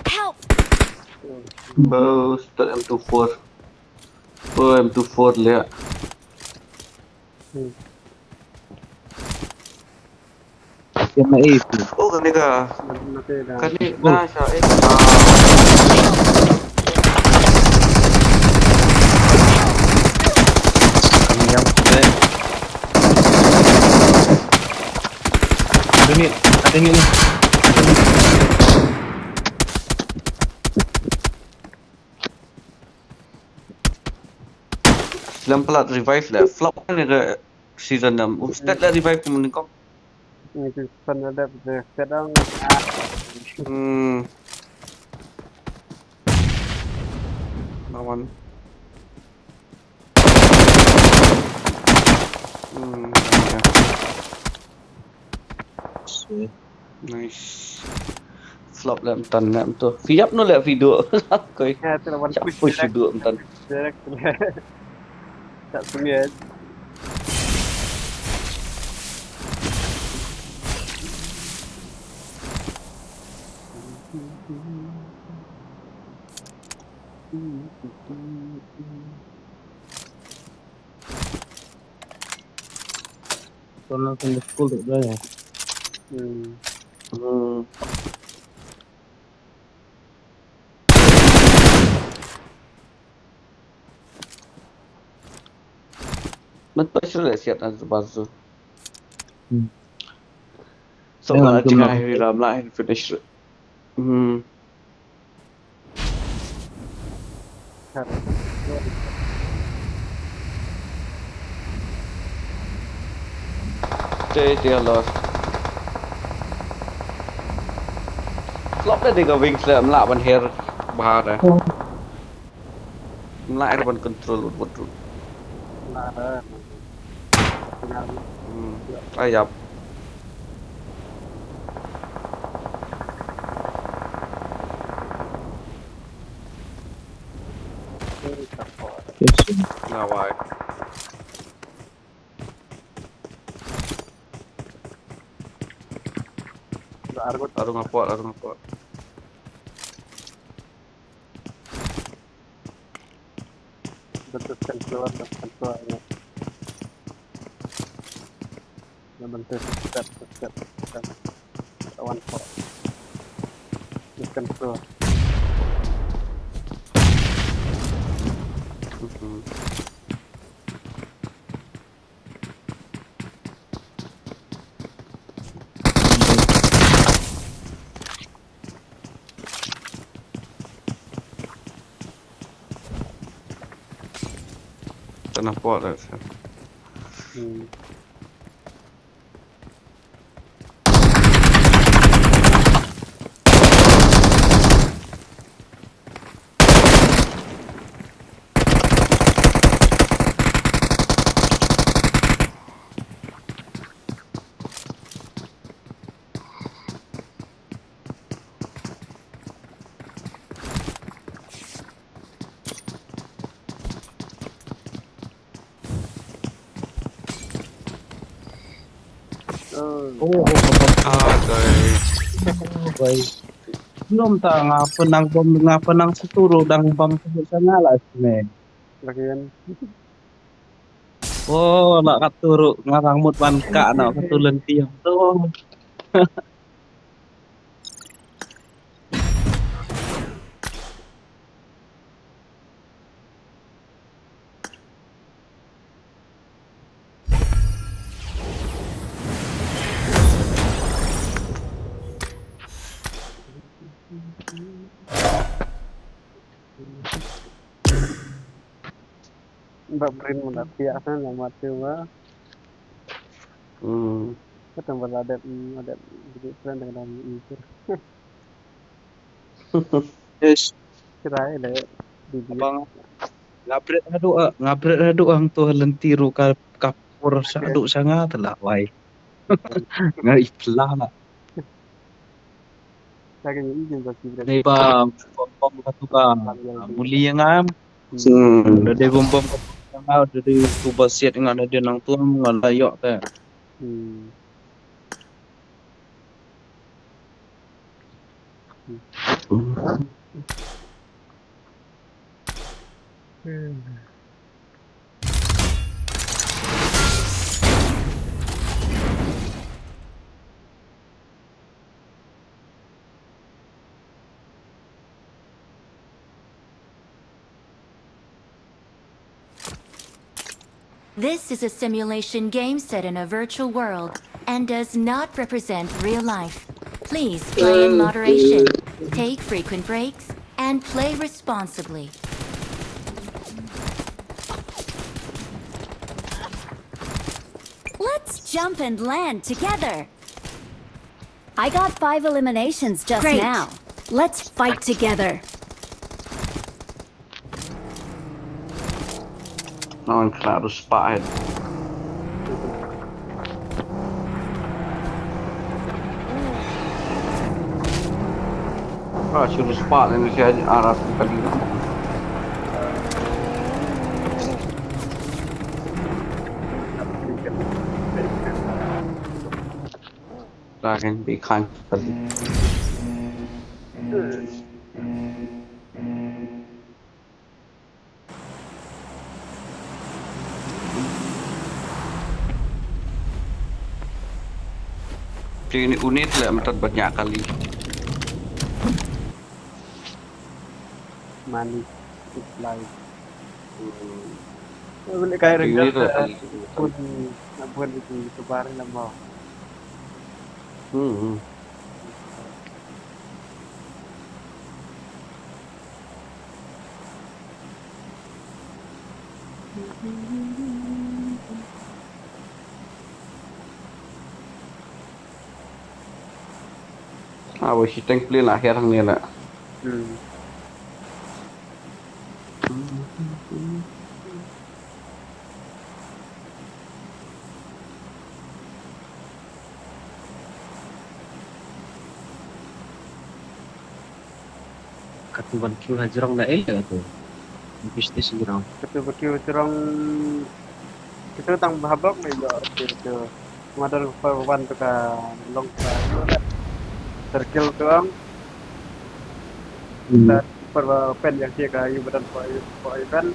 Help! Bro, start M two four. Oh, M two four lihat. Hmm. Kena eh tu. Oh, kena ka. Mati dah. Kena na sha eh. Kena yang tu eh. Ada ni, ada ni ni. Lam pelat revive lah. Flop kan ada season enam. Ustaz lah revive pun menengok. Ini tu season ada betul. Sekarang, ah. Hmm. Lawan. Hmm, ya. Nice. Flop lem tan nem tu. Siap nu leh video. Koi. Ya, tu lawan siap push push direct. Video tan. Direct. Tak punya. Sono kan school tu dah ya. Hmm. Hmm. Betul sudah siap dan terpaksa. Hmm. To, hang on, la jngai hi, la mlah hin finish. Hmm. Te te los. Klop da dei ka wing se mlah ban her bha da. Mlah her ban control ut ut. Hmm. Ai yap. Yes, sir. Na wai. Arung apot, arung apot. Betul kan keluar, kan keluar, ya. Yang penting step, step, step. One four. Bukan pro. Mhm. Tana pot dah. Hmm. Oh. Oh, oh, oh, oh. Ah, sorry. Oh, boy. Belum ta nga pynang bom, nga pynang satu ru dang bom tu sa nga lah sini. Lagian. Oh, la kat tu ru nga rang mut ban ka na satu lenti tu. Ba brin mo na pia sa na mati ba. Hmm. Kata ba la dep, mm, la dep jadi friend dengan orang itu. Yes. Kirai le. Abang ngabret hadu, ah, ngabret hadu ang tu lenti ru ka kapur sa hadu sanga telah wai. Ngai pelah lah. Dei ba bom bom ka tu ba muli ïa nga. Hmm. Dei bom bom ka tu ba ïa nga, dei tu ba siat nga, dei nang tu nga la ïoh te. Hmm. This is a simulation game set in a virtual world and does not represent real life. Please play in moderation, take frequent breaks, and play responsibly. Let's jump and land together. I got five eliminations just now. Let's fight together. Nang kena tu spot. Ah, suruh spot ini saya arah kali. Dragon be kind. Te ini unit lah, mynta banyak kali. Money is life. Hmm. Boleh kaya rendah. Pun nak buat itu kebar lah mau. Hmm. Ah, wei shiteng pli la hiar hangne la. Hmm. Katu ban kiew ha jrong da ei katu. Baptist jrong. Katu ba kiew jrong. Katu tang ba habok me jo kiew tu. Madan per wan tu ka long ka circle tu am. Hmm. Per pen yang kia ka yu badan po yu po yu ben.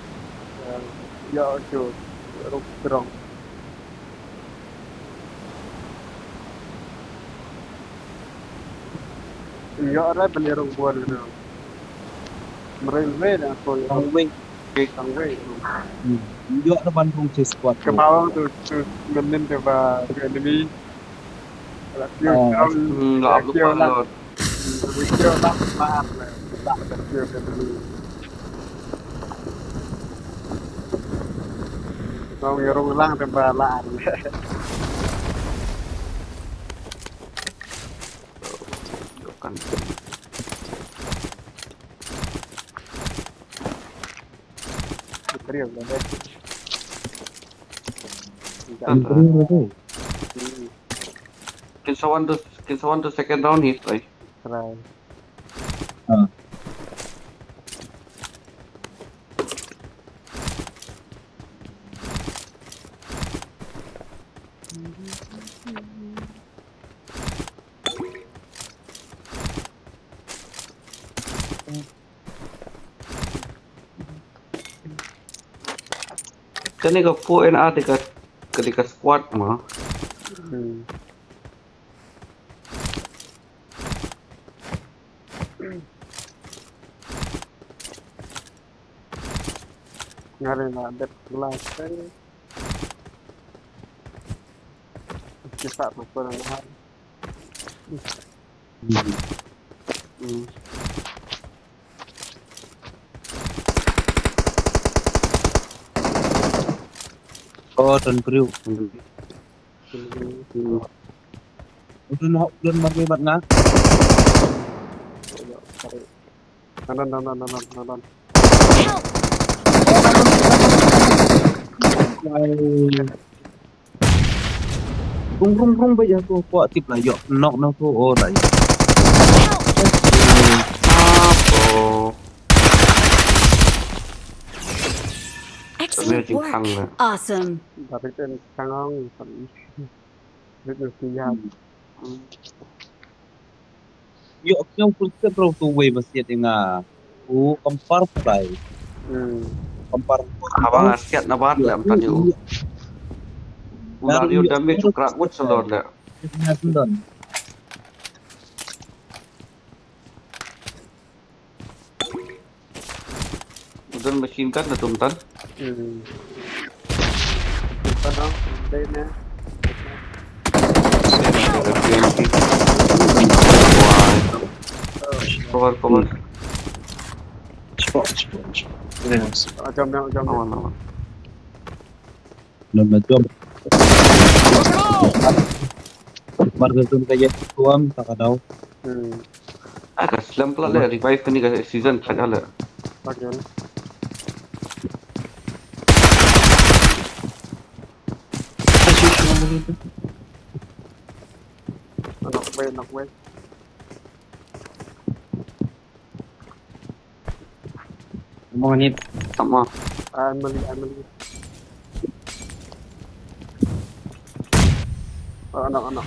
Yo tu ruk jrong. Ïoh ra ban ïarung bor gitu. Mrei mrei da ko ïarung. Tang wei. Tang wei. Hmm. Ïoh ra ban rung che squad. Ka bawang tu tu menin te ba tu enemy. Ala kiew. Ah. Hmm, la kiew la. Kiew la la la. Kiew ka enemy. Kong ïarung lang te ba la. Kan. Serius lah deh. Kan. Hmm. Kin sawan tu, kin sawan tu second round hit, oi. Try. Ah. Kane ka four N R te ka, ka dei ka squad mo. Hmm. Nga ri na bet glass kan. Kita tu pun mahal. Hmm. Oh, Don Priu. Udah nak, udah mari mat nga. Kanan, kanan, kanan, kanan. Rung, rung, rung, ba ïa ko kwah tip la ïoh knock na ko, oh, la ïoh. Apo. Excellent work. Awesome. Ba peten kangong. Lut lut kiam. Ïoh kiam full set bro tu wei ba siat ïa nga. U compare prai. Hmm. Compare. Haba nga siat na bat lem tani u. U la ïoh damage u krak mut salon le. Nga sendon. Udah machine gun na tum tan. Hmm. Tum tan, oh, dai na. Cover, cover. Spot, spot, spot. Yes. Ajam, ajam, ajam. Awan, awan. Lam la jom. Mar ka jom ka ïa tuam ta ka daw. Hmm. Ah, ka slem pla le revive kani ka season khat ale. Pagen. Knock wei, knock wei. Mo ni. Tama. Ai mali, ai mali. Oh, anak, anak.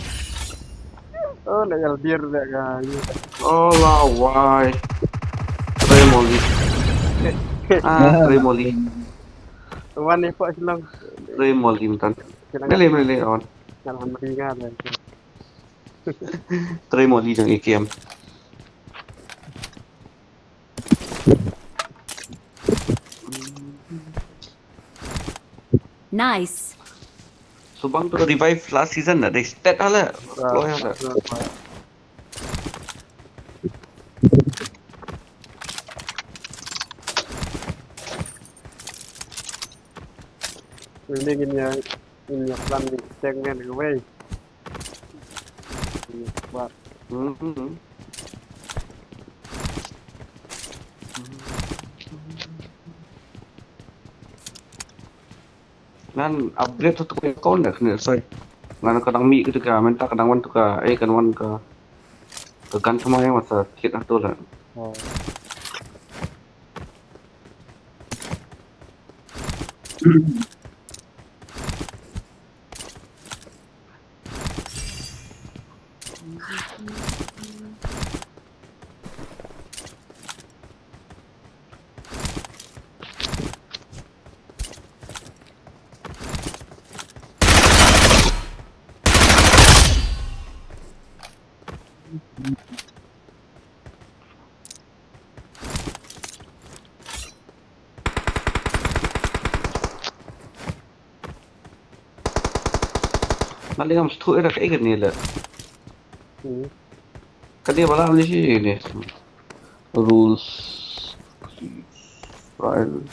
Oh, nak yal bir dah kan. Oh, la wai. Try molly. Ah, try molly. Wan ni pak silang. Try molly mentan. Mele, mele, awan. Jangan meringat dah. Try molly jong A K M. Nice. Subang tu revive last season na dei stat hala. Ploy hala. Ini ngin ïa, ngin ïa plan ni segmen kawei. Ini kuat. Hmm. Ngan upgrade tu ka account dah kena sai. Ngan ka dang mih tu ka, mynta ka dang wan tu ka, eh, kan wan ka, ka gun sama yang masa kit tu lah. Oh. Nga leh ngam sngewthuh ïa ka, ïa kane leh. Hmm. Kane ba la leh shi ne. Rules. File.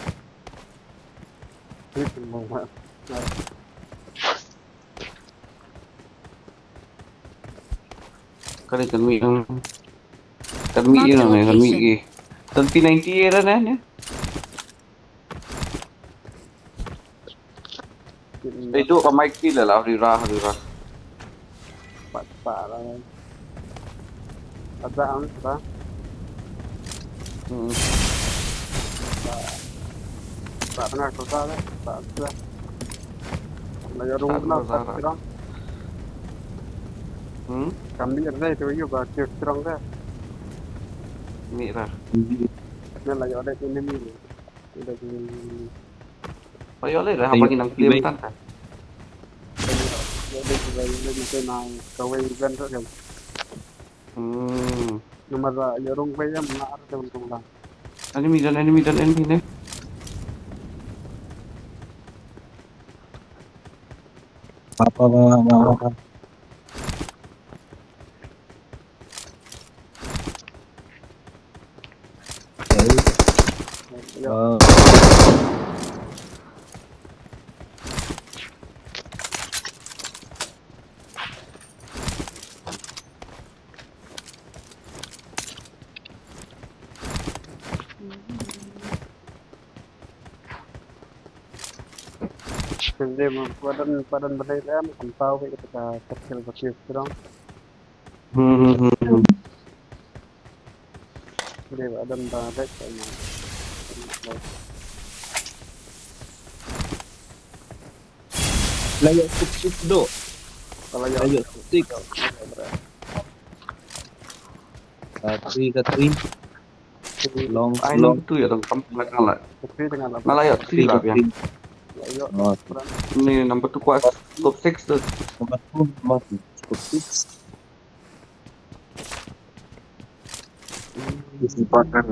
Kane kan mih, kan mih ïa ne, kan mih ïa. Kan P ninety ïa ne ne. Ei, tu ka mic ti la la, rira, rira. Pat pat la. Ada ang, ada. Hmm. Pat, pat tengah kota la, pat, pat. La ïa rung na, pat strong. Hmm? Kam ni ada tu ïa ba kir strong dah. Ni lah. Ni la ïa ada enemy ni. Ba ïoh lei re haba ngi nang plie mynta ka. Hmm. Enemy down, enemy down, enemy ne. Apa, apa, apa, apa. Kende ma padan, padan balei lem, kan tau ke kita ka circle ba kiew strong. Hmm, hmm, hmm, hmm. Kende ba adam ba dek ma. La ïoh six six doh. La ïoh six six. Ka three, ka three. Long, long. Ai, number two ïa dong kam la kang la. Ka three tengah la. Nga la ïoh three ba biang. La ïoh. Oh. Ni number two kwah scope six tu. Number two, number two. Scope six. This is partner.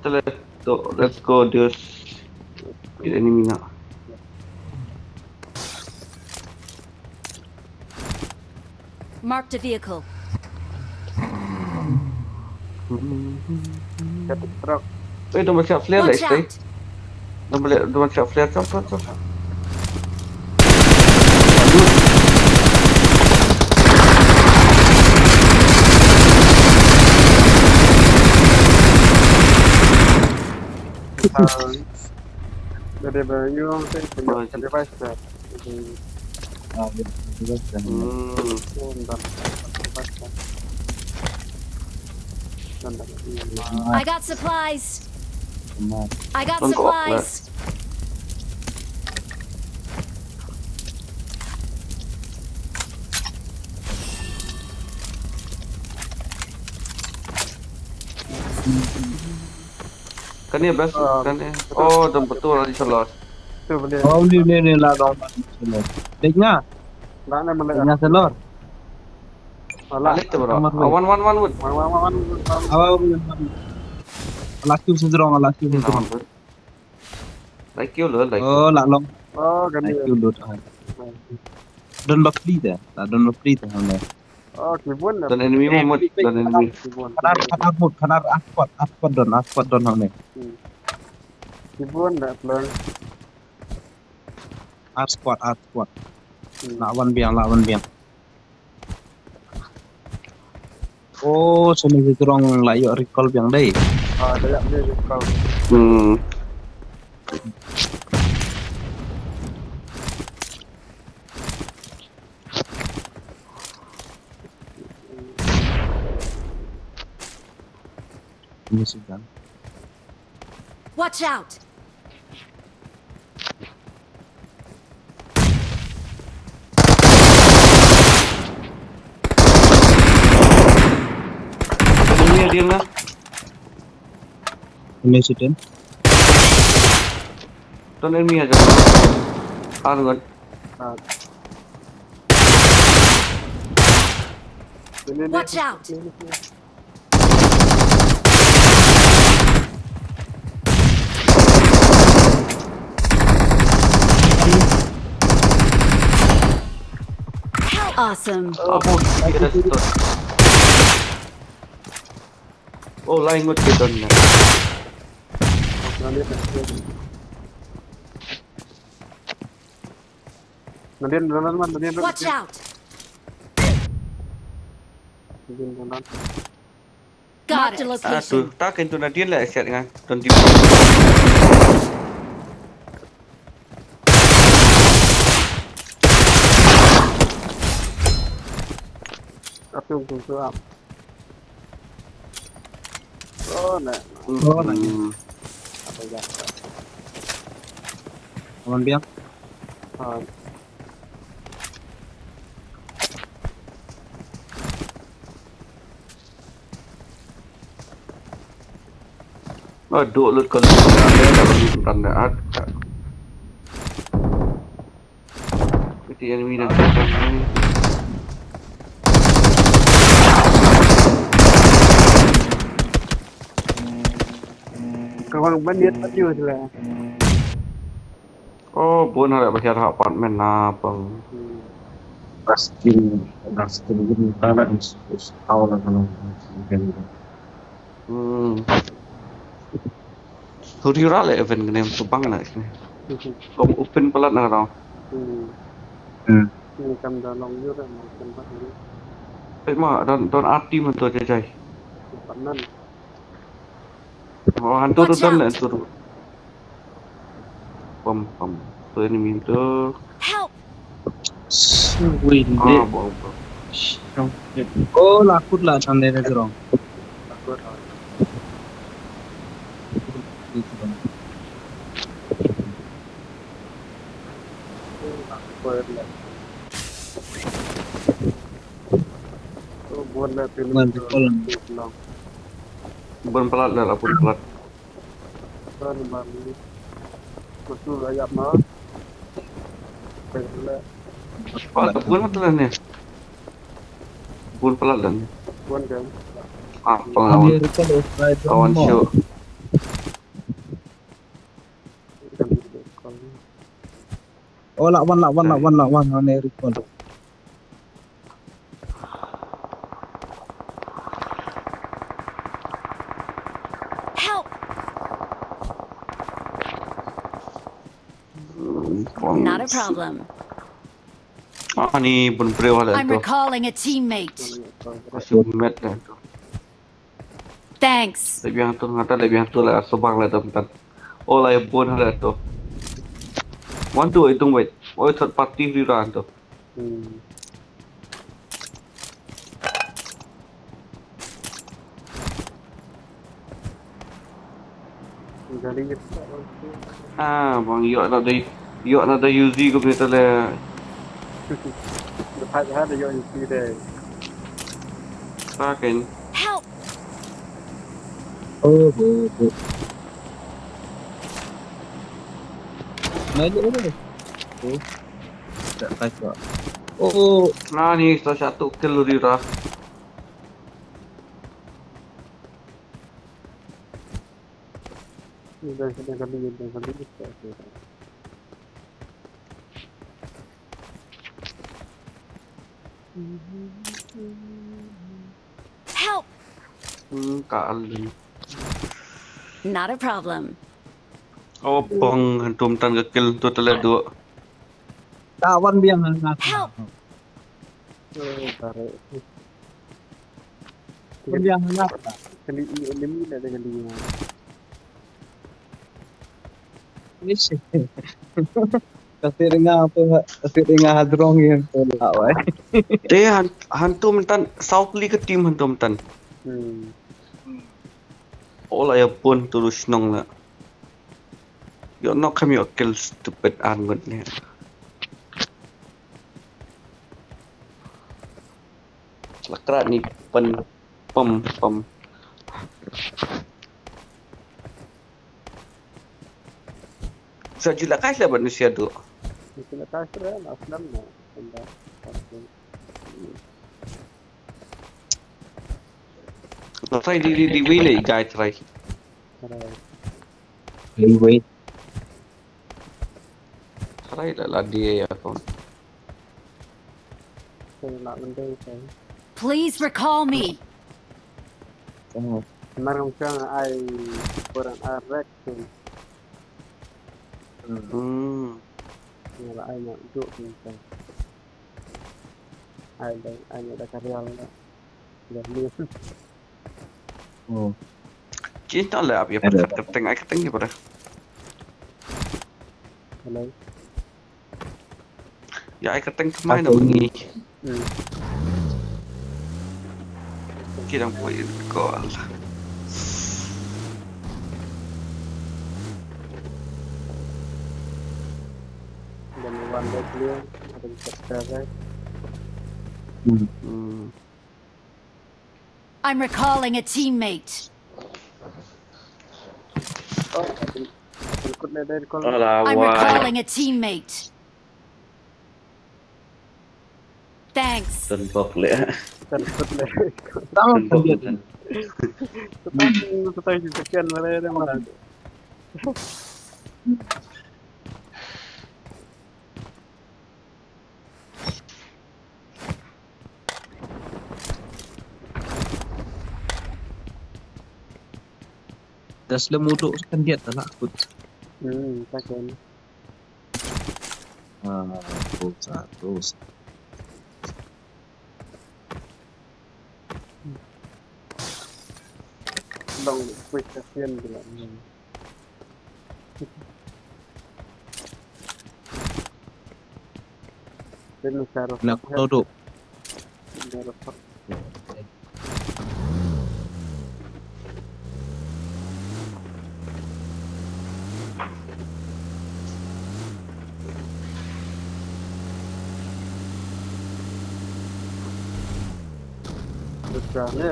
Tele, to, let's go, dude. Kit enemy na. Marked a vehicle. Kat truck. Eh, dong ba siap flare lah, eh. Dong ba, dong ba siap flare, siap, siap, siap. Dari baru yang saya punya device dah. Hmm. I got supplies. I got supplies. Kane best, kane. Oh, dam betul lagi selot. Oh, ni, ni, ni, lah dong. Dek nga. Dek nga selot. Ala. Ala te bro. One, one, one wood. One, one, one, one, one. Awa, awa, awa. Ala kill sejrong, ala kill sejrong. Like you lo, like. Oh, la long. Oh, kani. Like you lo. Don bapli da. La don bapli da hangne. Oh, kibun da. Don enemy mo mut, don enemy. Kibun. Khanar, khanar mut, khanar aspot, aspot don, aspot don hangne. Hmm. Kibun da plan. Ar squad, ar squad. Hmm. Lah wan biang, lah wan biang. Oh, sini ki kurang lah ïoh recall biang dei. Ah, dah ïoh recall. Hmm. Ini sudah. Watch out! Ini dia lah. Ini sudah. Ton enemy aja. Arngon. Ah. Watch out! Awesome. Apo, kita stop. Oh, lain ngut kita ni. Nadin, nadin, nadin, nadin. Watch out! Nadin, nadin. Got it. Marked a location. Ah, tu, tak, itu nadin lah, siat dengan. Don't you. Tapi untung tu, ah. Oh, nah. Oh, nah. Hmm. Apa ya? Aman biang. Ah. Oh, duk lut ka lut ka lut ka lut ka lut. Kita enemy dah. Kawan bandit tadi lah. Oh, bun harap bashar ha apartment na pang. Hmm. Raskin, raskin gini tanah is, is tahu lah kalau. Hmm. Huri ra le event kene tu bang na kene. Kom open palat na rong. Hmm. Hmm. Ini kam da long yu da ma kan ba ni. Eh ma don don arti man tu jai jai. Panan. Oh, hantu tu. Watch out. Don le hantu tu. Pam pam. Tu enemy tu. Help! Wih, ah, dia. Bo, bo. Oh, lakut lah sana dia gerong. Bun palat lah, bun palat. Bun palat. Bun palat ni. Bun palat ni. Bun kan. Ah, penglawan. Lawan show. Oh, lawan, lawan, lawan, lawan, lawan, recall. Help! Not a problem. Ah, ni bun briew lah tu. I'm recalling a teammate. Masih met lah tu. Thanks. Leh biang tu, ngata leh biang tu lah, subang lah tu, bentar. Oh, lah, bun lah tu. Wan tu, hitung wait. Oh, third party free run tu. Hmm. Ah, bang, ïoh na dei, ïoh na dei Uzi ko bita le. Dekat ha dei ïoh Uzi dei. Fucking. Help! Oh, oh, oh. Nah, ini, ini. Oh. Tak, tak, tak. Oh. Nah, ni, sa satu kill uri ra. Dah, dah kali, dah kali. Help! Hmm, ka alin. Not a problem. Oh, pong hantum tan ka kill tu tele dua. Ta wan biang ha nga. Help! Oh, tarik. Wan biang ha nga. Kali i enemy dah ada kali. Ish. Kasi dengar tu, kasi dengar hadrong yang tu lah, wai. Te han hantum tan saw kali ka team hantum tan. Hmm. Ola ya pun tu lu shnong la. Yo nok kam yo kill stupid angut ni. Lakrat ni pen pem pem. Sa jula kai la ban usia du. Mesti nak tarik lah, nak senang nak. Senang. Try di di di wei le guy try. Tarik. Anyway, Try la la dia ya kon. Saya nak mending saya. Please recall me. oh, Kemarin macam ai orang arek tu. Hmm. Yang lah ai nak duduk tu macam. Ai dah, ai nak dah karya lah. Dah ni. oh. Kita le ap ya pat kyrteng ai kyrteng ya pada. Hello. Ya ai kyrteng kemai na bunyi. Hmm. Kita poi gol. Dan one day clear. Ada kita sekarang. Hmm. Hmm. I'm recalling a teammate. Oh, aku ikut dah dari call. Alah, I'm wai. Recalling a teammate. Thanks. Tembak le. Kita ikut dah. Tangan Tembak dia. Tan. Kita kita sekian malah ada malah. Dah selalu muduk kan dia tak nak put. Hmm, takkan. Ah, terus, ah, terus. Long quick session juga. Hmm. Then Sarah. Nak duduk. Sarah. Besar ni.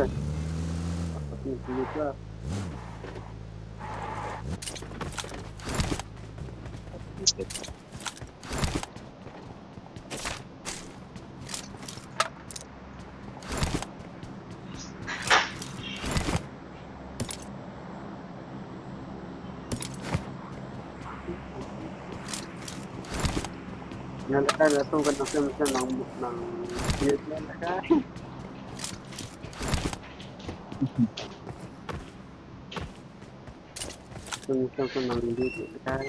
Apa tu sini lah. Ngan tekan langsung kan langsung macam nang nang dia tu lah kan. Langsung macam nang dia tu kan.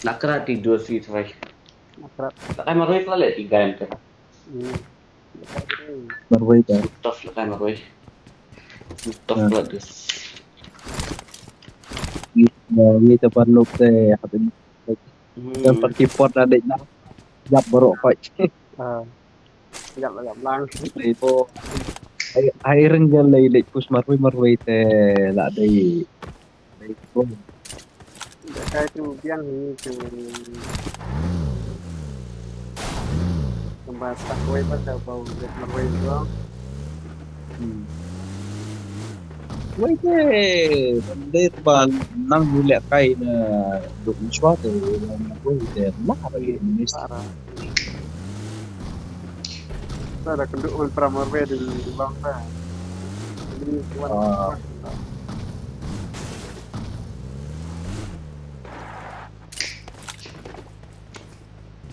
Nakra ti dua si try. Akrab. Lakai marwei pala le tiga em te. Hmm. Marwei dah. Tough lakai marwei. Tough pala dus. Ni te parlok te hati. Yang Hmm. pergi pot ada dah. Jap borok koi. Ah. Jap jap lang. Itu. Ai ai reng jan lai lek pus marwei marwei te la dei. Dei pun. Dah kai tu biang ni tu. Gambar tak wei pas dah bau dah marwei tu. Hmm. Wei te, ban dei ba nang yu lehkai na duk nshwa te, wei te, lah ba yu miss. Para. Sa da kynduh ban para marwei dei long ta. Ini kuat. Ah.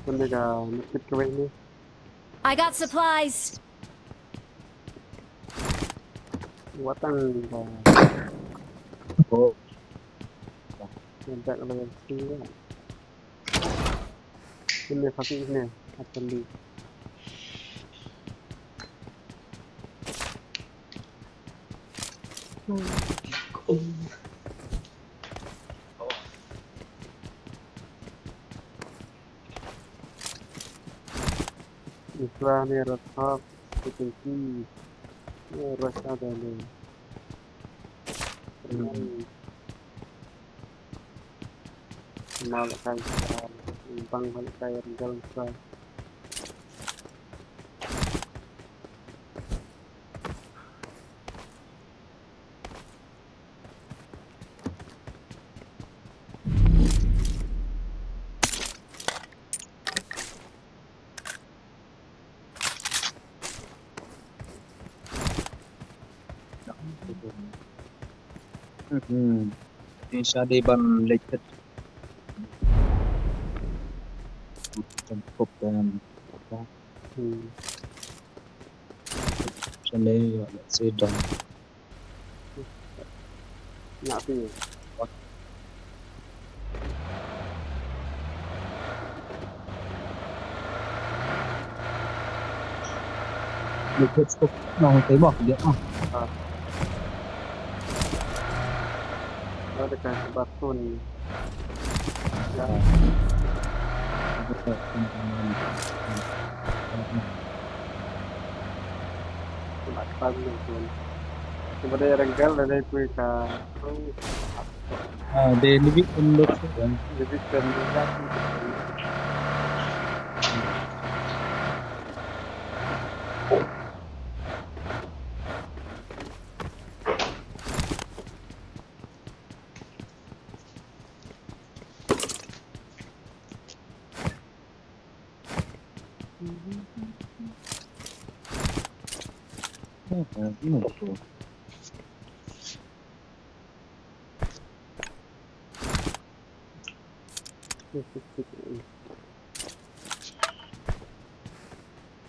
Kane ka nakit kawei ni. I got supplies. Watang ba. Oh. Ndak level three ya. Ini pati ini, akan di. Isra ne rathap, kutingki, ne rasa dale. Hmm. Mal kai sa, bang mal kai gal sa. Hmm. Tin sa dei ban leit kat. Kan kop kan. Hmm. Sa leit, ya, let's say done. Ngah phi. Ni kut stuk nong te mo dia ah. Ah. Ada kan sebatun. Ya. Mat pagi tu. Cuba dia renggal dan dia kui ka. Ah, dia lebih kendor tu kan. Lebih kendor.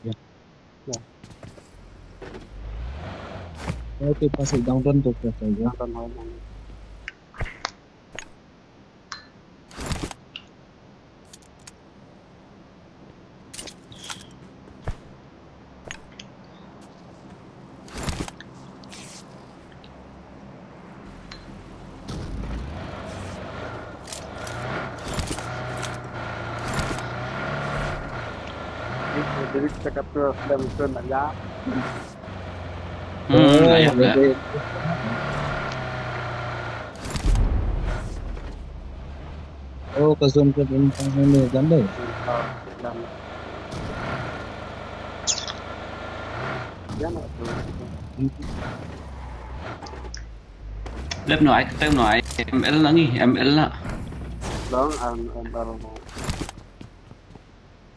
Ya. Ya. Oke, pas udah nonton tuh, ya. Nonton malam. Jadi kita kata film tu nak ya. Hmm, oh, ayah pula. Oh, ka zone ka bintang ini kan deh. Lep no ai, kata no ai, M L lah ni, M L lah. Long, M L.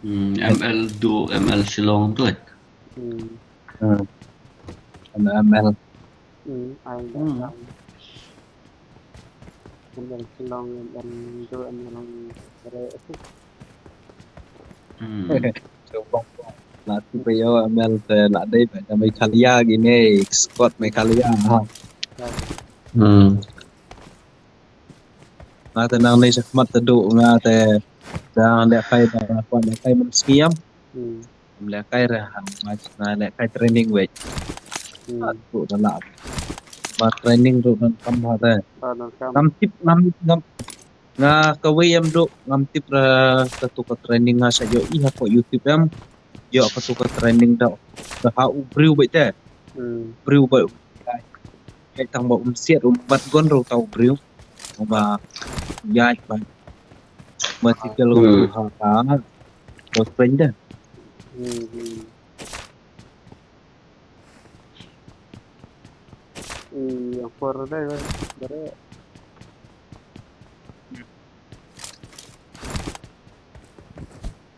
Hmm, M L do, M L Shillong tu. Hmm. Hmm. M L. Hmm, ai hmm. M L Shillong, M L do, M L re. Hmm. Coba. Lah tu phi ïoh M L te lah dei ba Meghalaya kine, Scott Meghalaya ha. Hmm. Nga te nang nei shakhmat te duh nga te dang lehkai, dang kwah lehkai mynta sngi em. Hmm. Em lehkai re ha, nga lehkai training wei. Hmm. Duh da lah. Ba training duh donkam ha re. Ah, donkam. Ngam tip, ngam, ngam, nga kawei em duh ngam tip re katu ka training nga sa ïohi ha ka YouTube em. Ïoh katu ka training da, da ha u briew beit te. Hmm. Briew beit. Ïa tang ba um siat um bat gon ruh tau briew. Ba ïa ba. Ba tikel ha ka. Ba friend dah. Hmm, hmm. I yang por dai ba. Bare.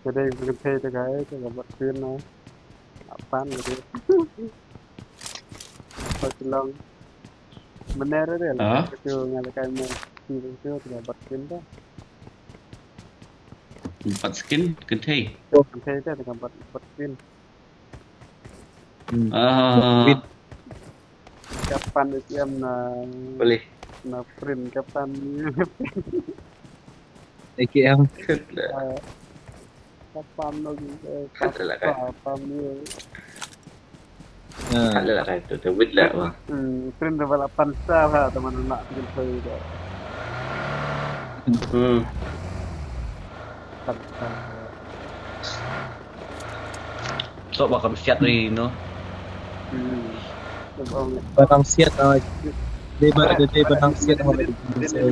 Ka dei ka kynthei te ka, te ka bat pin na. Apan ka dei. Pat long. Mynne re re la. Ah? Ka tu nga la kai mo. Ti tu te ka bat pin ta. Bat skin, kynthei. Kynthei te te ka bat, bat pin. Hmm. Ah. Bat pin. Kapan A K M na, boleh, na print kapan. A K M. Kut lah. Ah, kapan lagi, eh, kut lah kan. Kapan ni? Ah. Kut lah kan tu, tu wit lah, wah. Hmm, print dah lapan star lah, teman anak tu, tu, tu. Hmm. Lapan star. Sok ba kam siat ri no. Hmm. Ba nang siat, ah, dei ba, dei ba nang siat, ah, dei ba nang siat.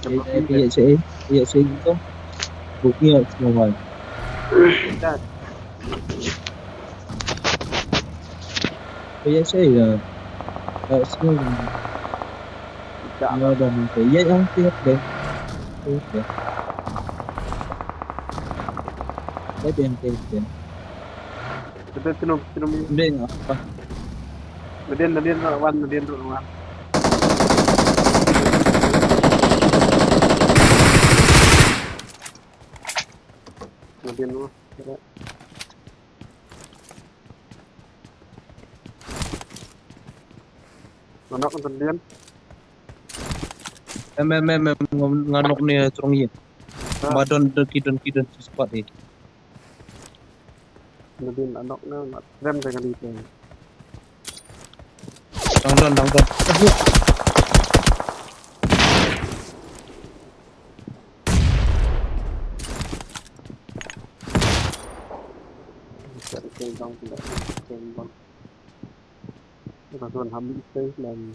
Iya, iya, iya, iya, itu. Buknya semua. Iya, saya. Tak semua. Dah. Ya, dah mungkin. Ya, yang siap deh. Siap deh. Saya yang siap deh. Betul, tenung, tenung. Deng, apa? Nadin, nadin, wan, nadin, wan. Nadin, wan. Manok nonton Dian. Em, em, em, em, ngan-, nganok ne trong ye. Ah. Ba don, don ki, don ki, don ki spot ni. Nadin anok ne, ngat rem te kali te. Dang don, dang don. Ka don ham ite lang.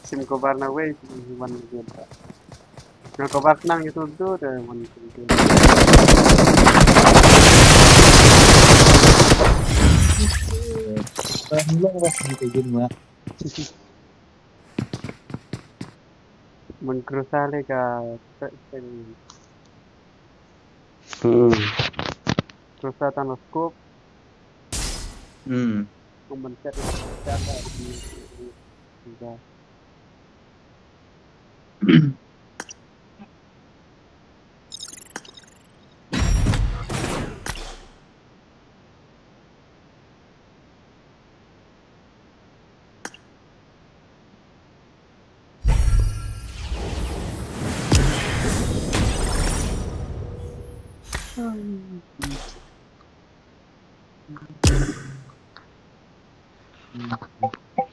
Sim cover na wei, wan dia. Na cover nang itu tu, dah wan dia. Dah mulai lah kita gini lah. Mun cruiser le ka, hmm, cruiser tang scope. Hmm. Mun set, set lah di, di, di.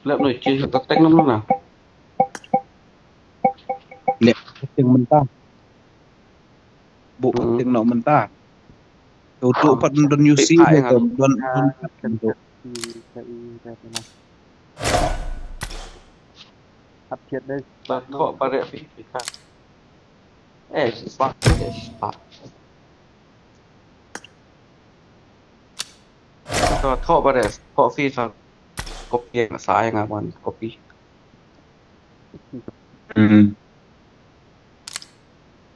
Lep noi chi ka tek nom na. Lep tek mynta. Buk, hmm, ting nok mynta. Tu tu pat don U C ni tu, don, don pat tu. Hap thied dei. Ba kho ba re fi fi ka. Eh, spark, eh, spark. Ka kho ba re, kho fi ka. Copy nga sa nga wan copy. Hmm.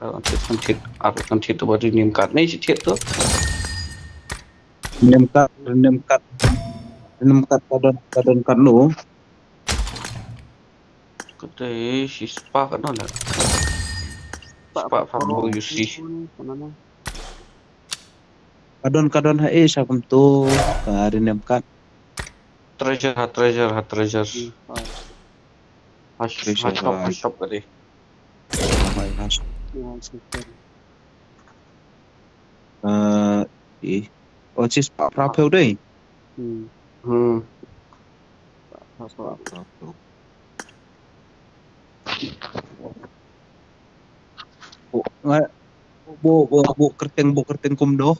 Kan thied, kan thied, ar kan thied tu ba ri name card. Nei shi thied tu. Name card, name card. Name card ka don, ka don card no. Kate shi spa ka don la. Spa from U C. Ka don, ka don ha e sa kumto ka ri name card. Treasure ha, treasure ha, treasure. Hmm, ha. Ha, ha shop, ha shop ka dei. Ha, ha shop. Uh, eh. Oh, chi spah phra phew dei. Hmm. Hmm. Spah phra phew. Bo, nga, bo, bo, bo kyrteng, bo kyrteng kumno?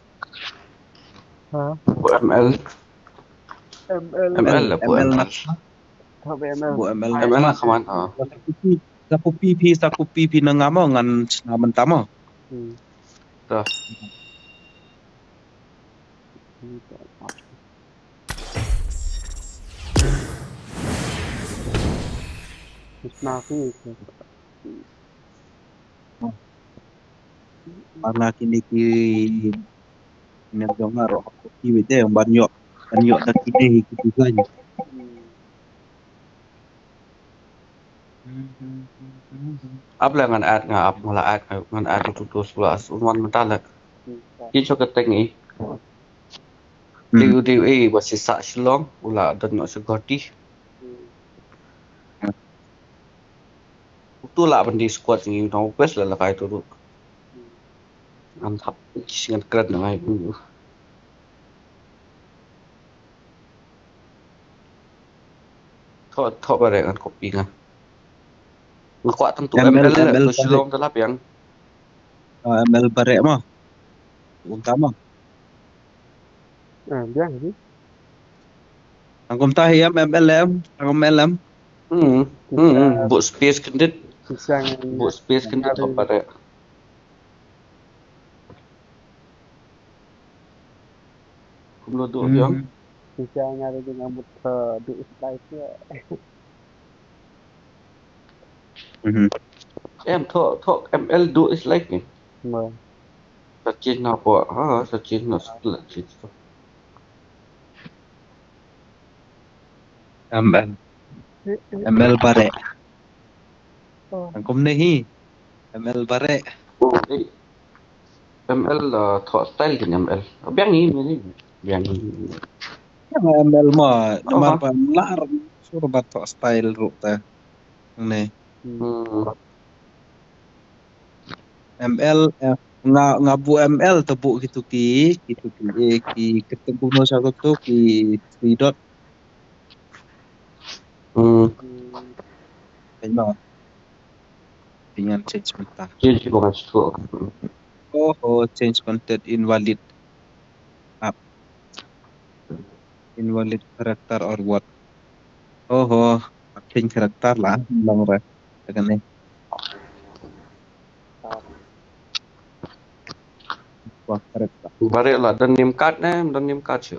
Ha? Bo M L. M L. M L lah, bo M L. M L. Bo M L. M L lah, kaman, ha. Sa copy phi, sa copy phi na nga mo, ngan shna mynta mo. Hmm. Dah. Shna phi. Ba la kine ki ne jong nga ruh ki wei te ban ïoh, ban ïoh da kine hi ki design. Ap la ngan add, nga ap nga la add, ngan add tu tu sula as un wan mynta la. Ki chok ka teng i. Diu diu i ba si sa Shillong u la don no sa Guwahati. Utu lah ban dei squad ngi nong best lah lah kai tu ruh. Ngan thap kis ngan kren ngai bu. Tho tho bareh ngan copy ngan. Nga kwah tang tu M L, M L, M L tu Shillong tu lah biang. Ah, M L bareh mo. Unta mo. Ah, biang ji. Tang kumta hi em, M L em, tang M L em. Hmm. Hmm. Buk space kyndit. Buk space kyndit tho bareh. Kumno tu biang. Shisha nga ri nga mut, eh, duh slide ya. Em tho tho M L duh slide ni. Mo. Sa change na po ha, sa change na split change to. M L. M L bareh. Ang kumne hi. M L bareh. Oh, eh. M L, uh, tho style kin M L. Biang hi ni. Biang hi. Yang M L ma namar ba lar sur ba tho style ruh ta. Ne. Hmm. M L, eh, nga nga bu M L te bu kitu ki kitu ki eh, ki ketem bu no sa tu ki three dot. Hmm. Kena. Dengan change meta. Change bukan stroke. Oh, oh, change content invalid. Up. Invalid character or what? Oh, oh, change character lah, long rest. Tekan ni. Wah, character. Bareh lah, don name card ne, don name card shu.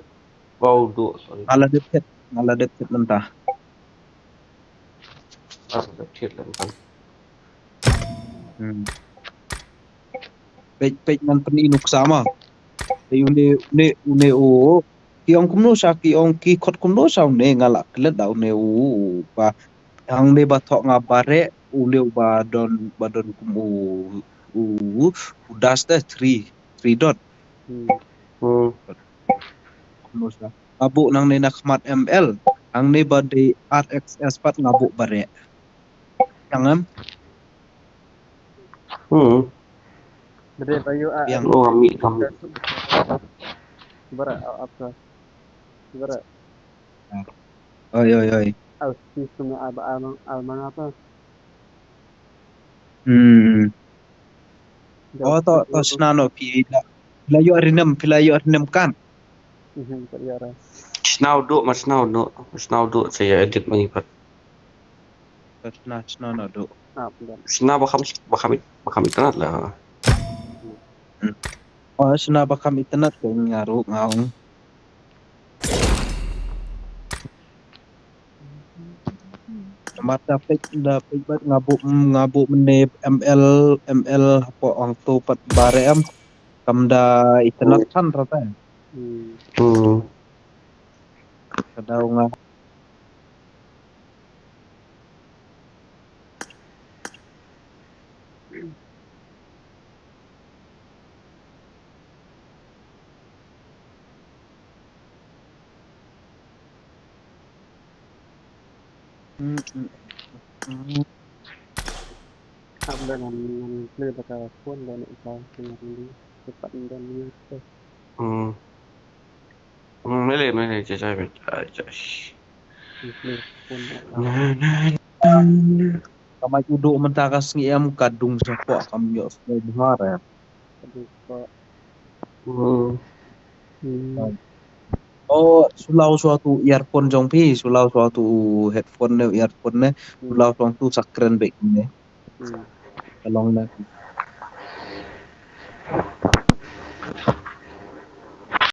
Wow, duh, sorry. Nga la dep thied, nga la dep thied mynta. Ah, dep thied mynta. Hmm. Peit, peit ngan pyni nuksa ma. Peit une, une, une u. Ki ong kumno sha, ki ong ki khot kumno sha une, nga la klet da une u, u, ba. Hangne ba thoh nga bareh, une u ba don, ba don kum u, u, u dash te three, three dot. Hmm. Hmm. Kumno sha. Nga buh nangne na khmat M L. Hangne ba dei R X S pat nga buh bareh. Yang em? Hmm. Bade ba yu a. Yang. Oh, ami tam. Bara apa? Bara. Oi, oi, oi. Au si sum a ba al mang apa? Hmm. Oh, to, to shna no phi la, phi la ïoh rinem, phi la ïoh rinem kan. Mhm, to ïoh ra. Shna u duh, ma shna u duh, shna u duh, sa ïa edit ma ngi pat. To shna, shna no duh. Ah, pardon. Shna ba kham, ba kham, ba kham internet la. Hmm. Oh, shna ba kham internet ka nga ruh nga ong. Namar da peit, da peit bad nga buh, nga buh mynne M L, M L hapoh ong to pat bareh em. Kam da internet than rata. Hmm. Hmm. Ka dau nga. Am da ngan, ngan play da ka phone da ne ka phone ngan di. Cepat dan ni. Hmm. Hmm, mele, mele, jai, jai, jai, jai. Ka mai u duh mynta ka sngi em ka dung shapoh kam ïoh snow bha re. Hmm. Oh, shu law shuwa tu earphone jong phi, shu law shuwa tu headphone ne earphone ne, shu law shuwa tu sa kren beit ne. Ka long na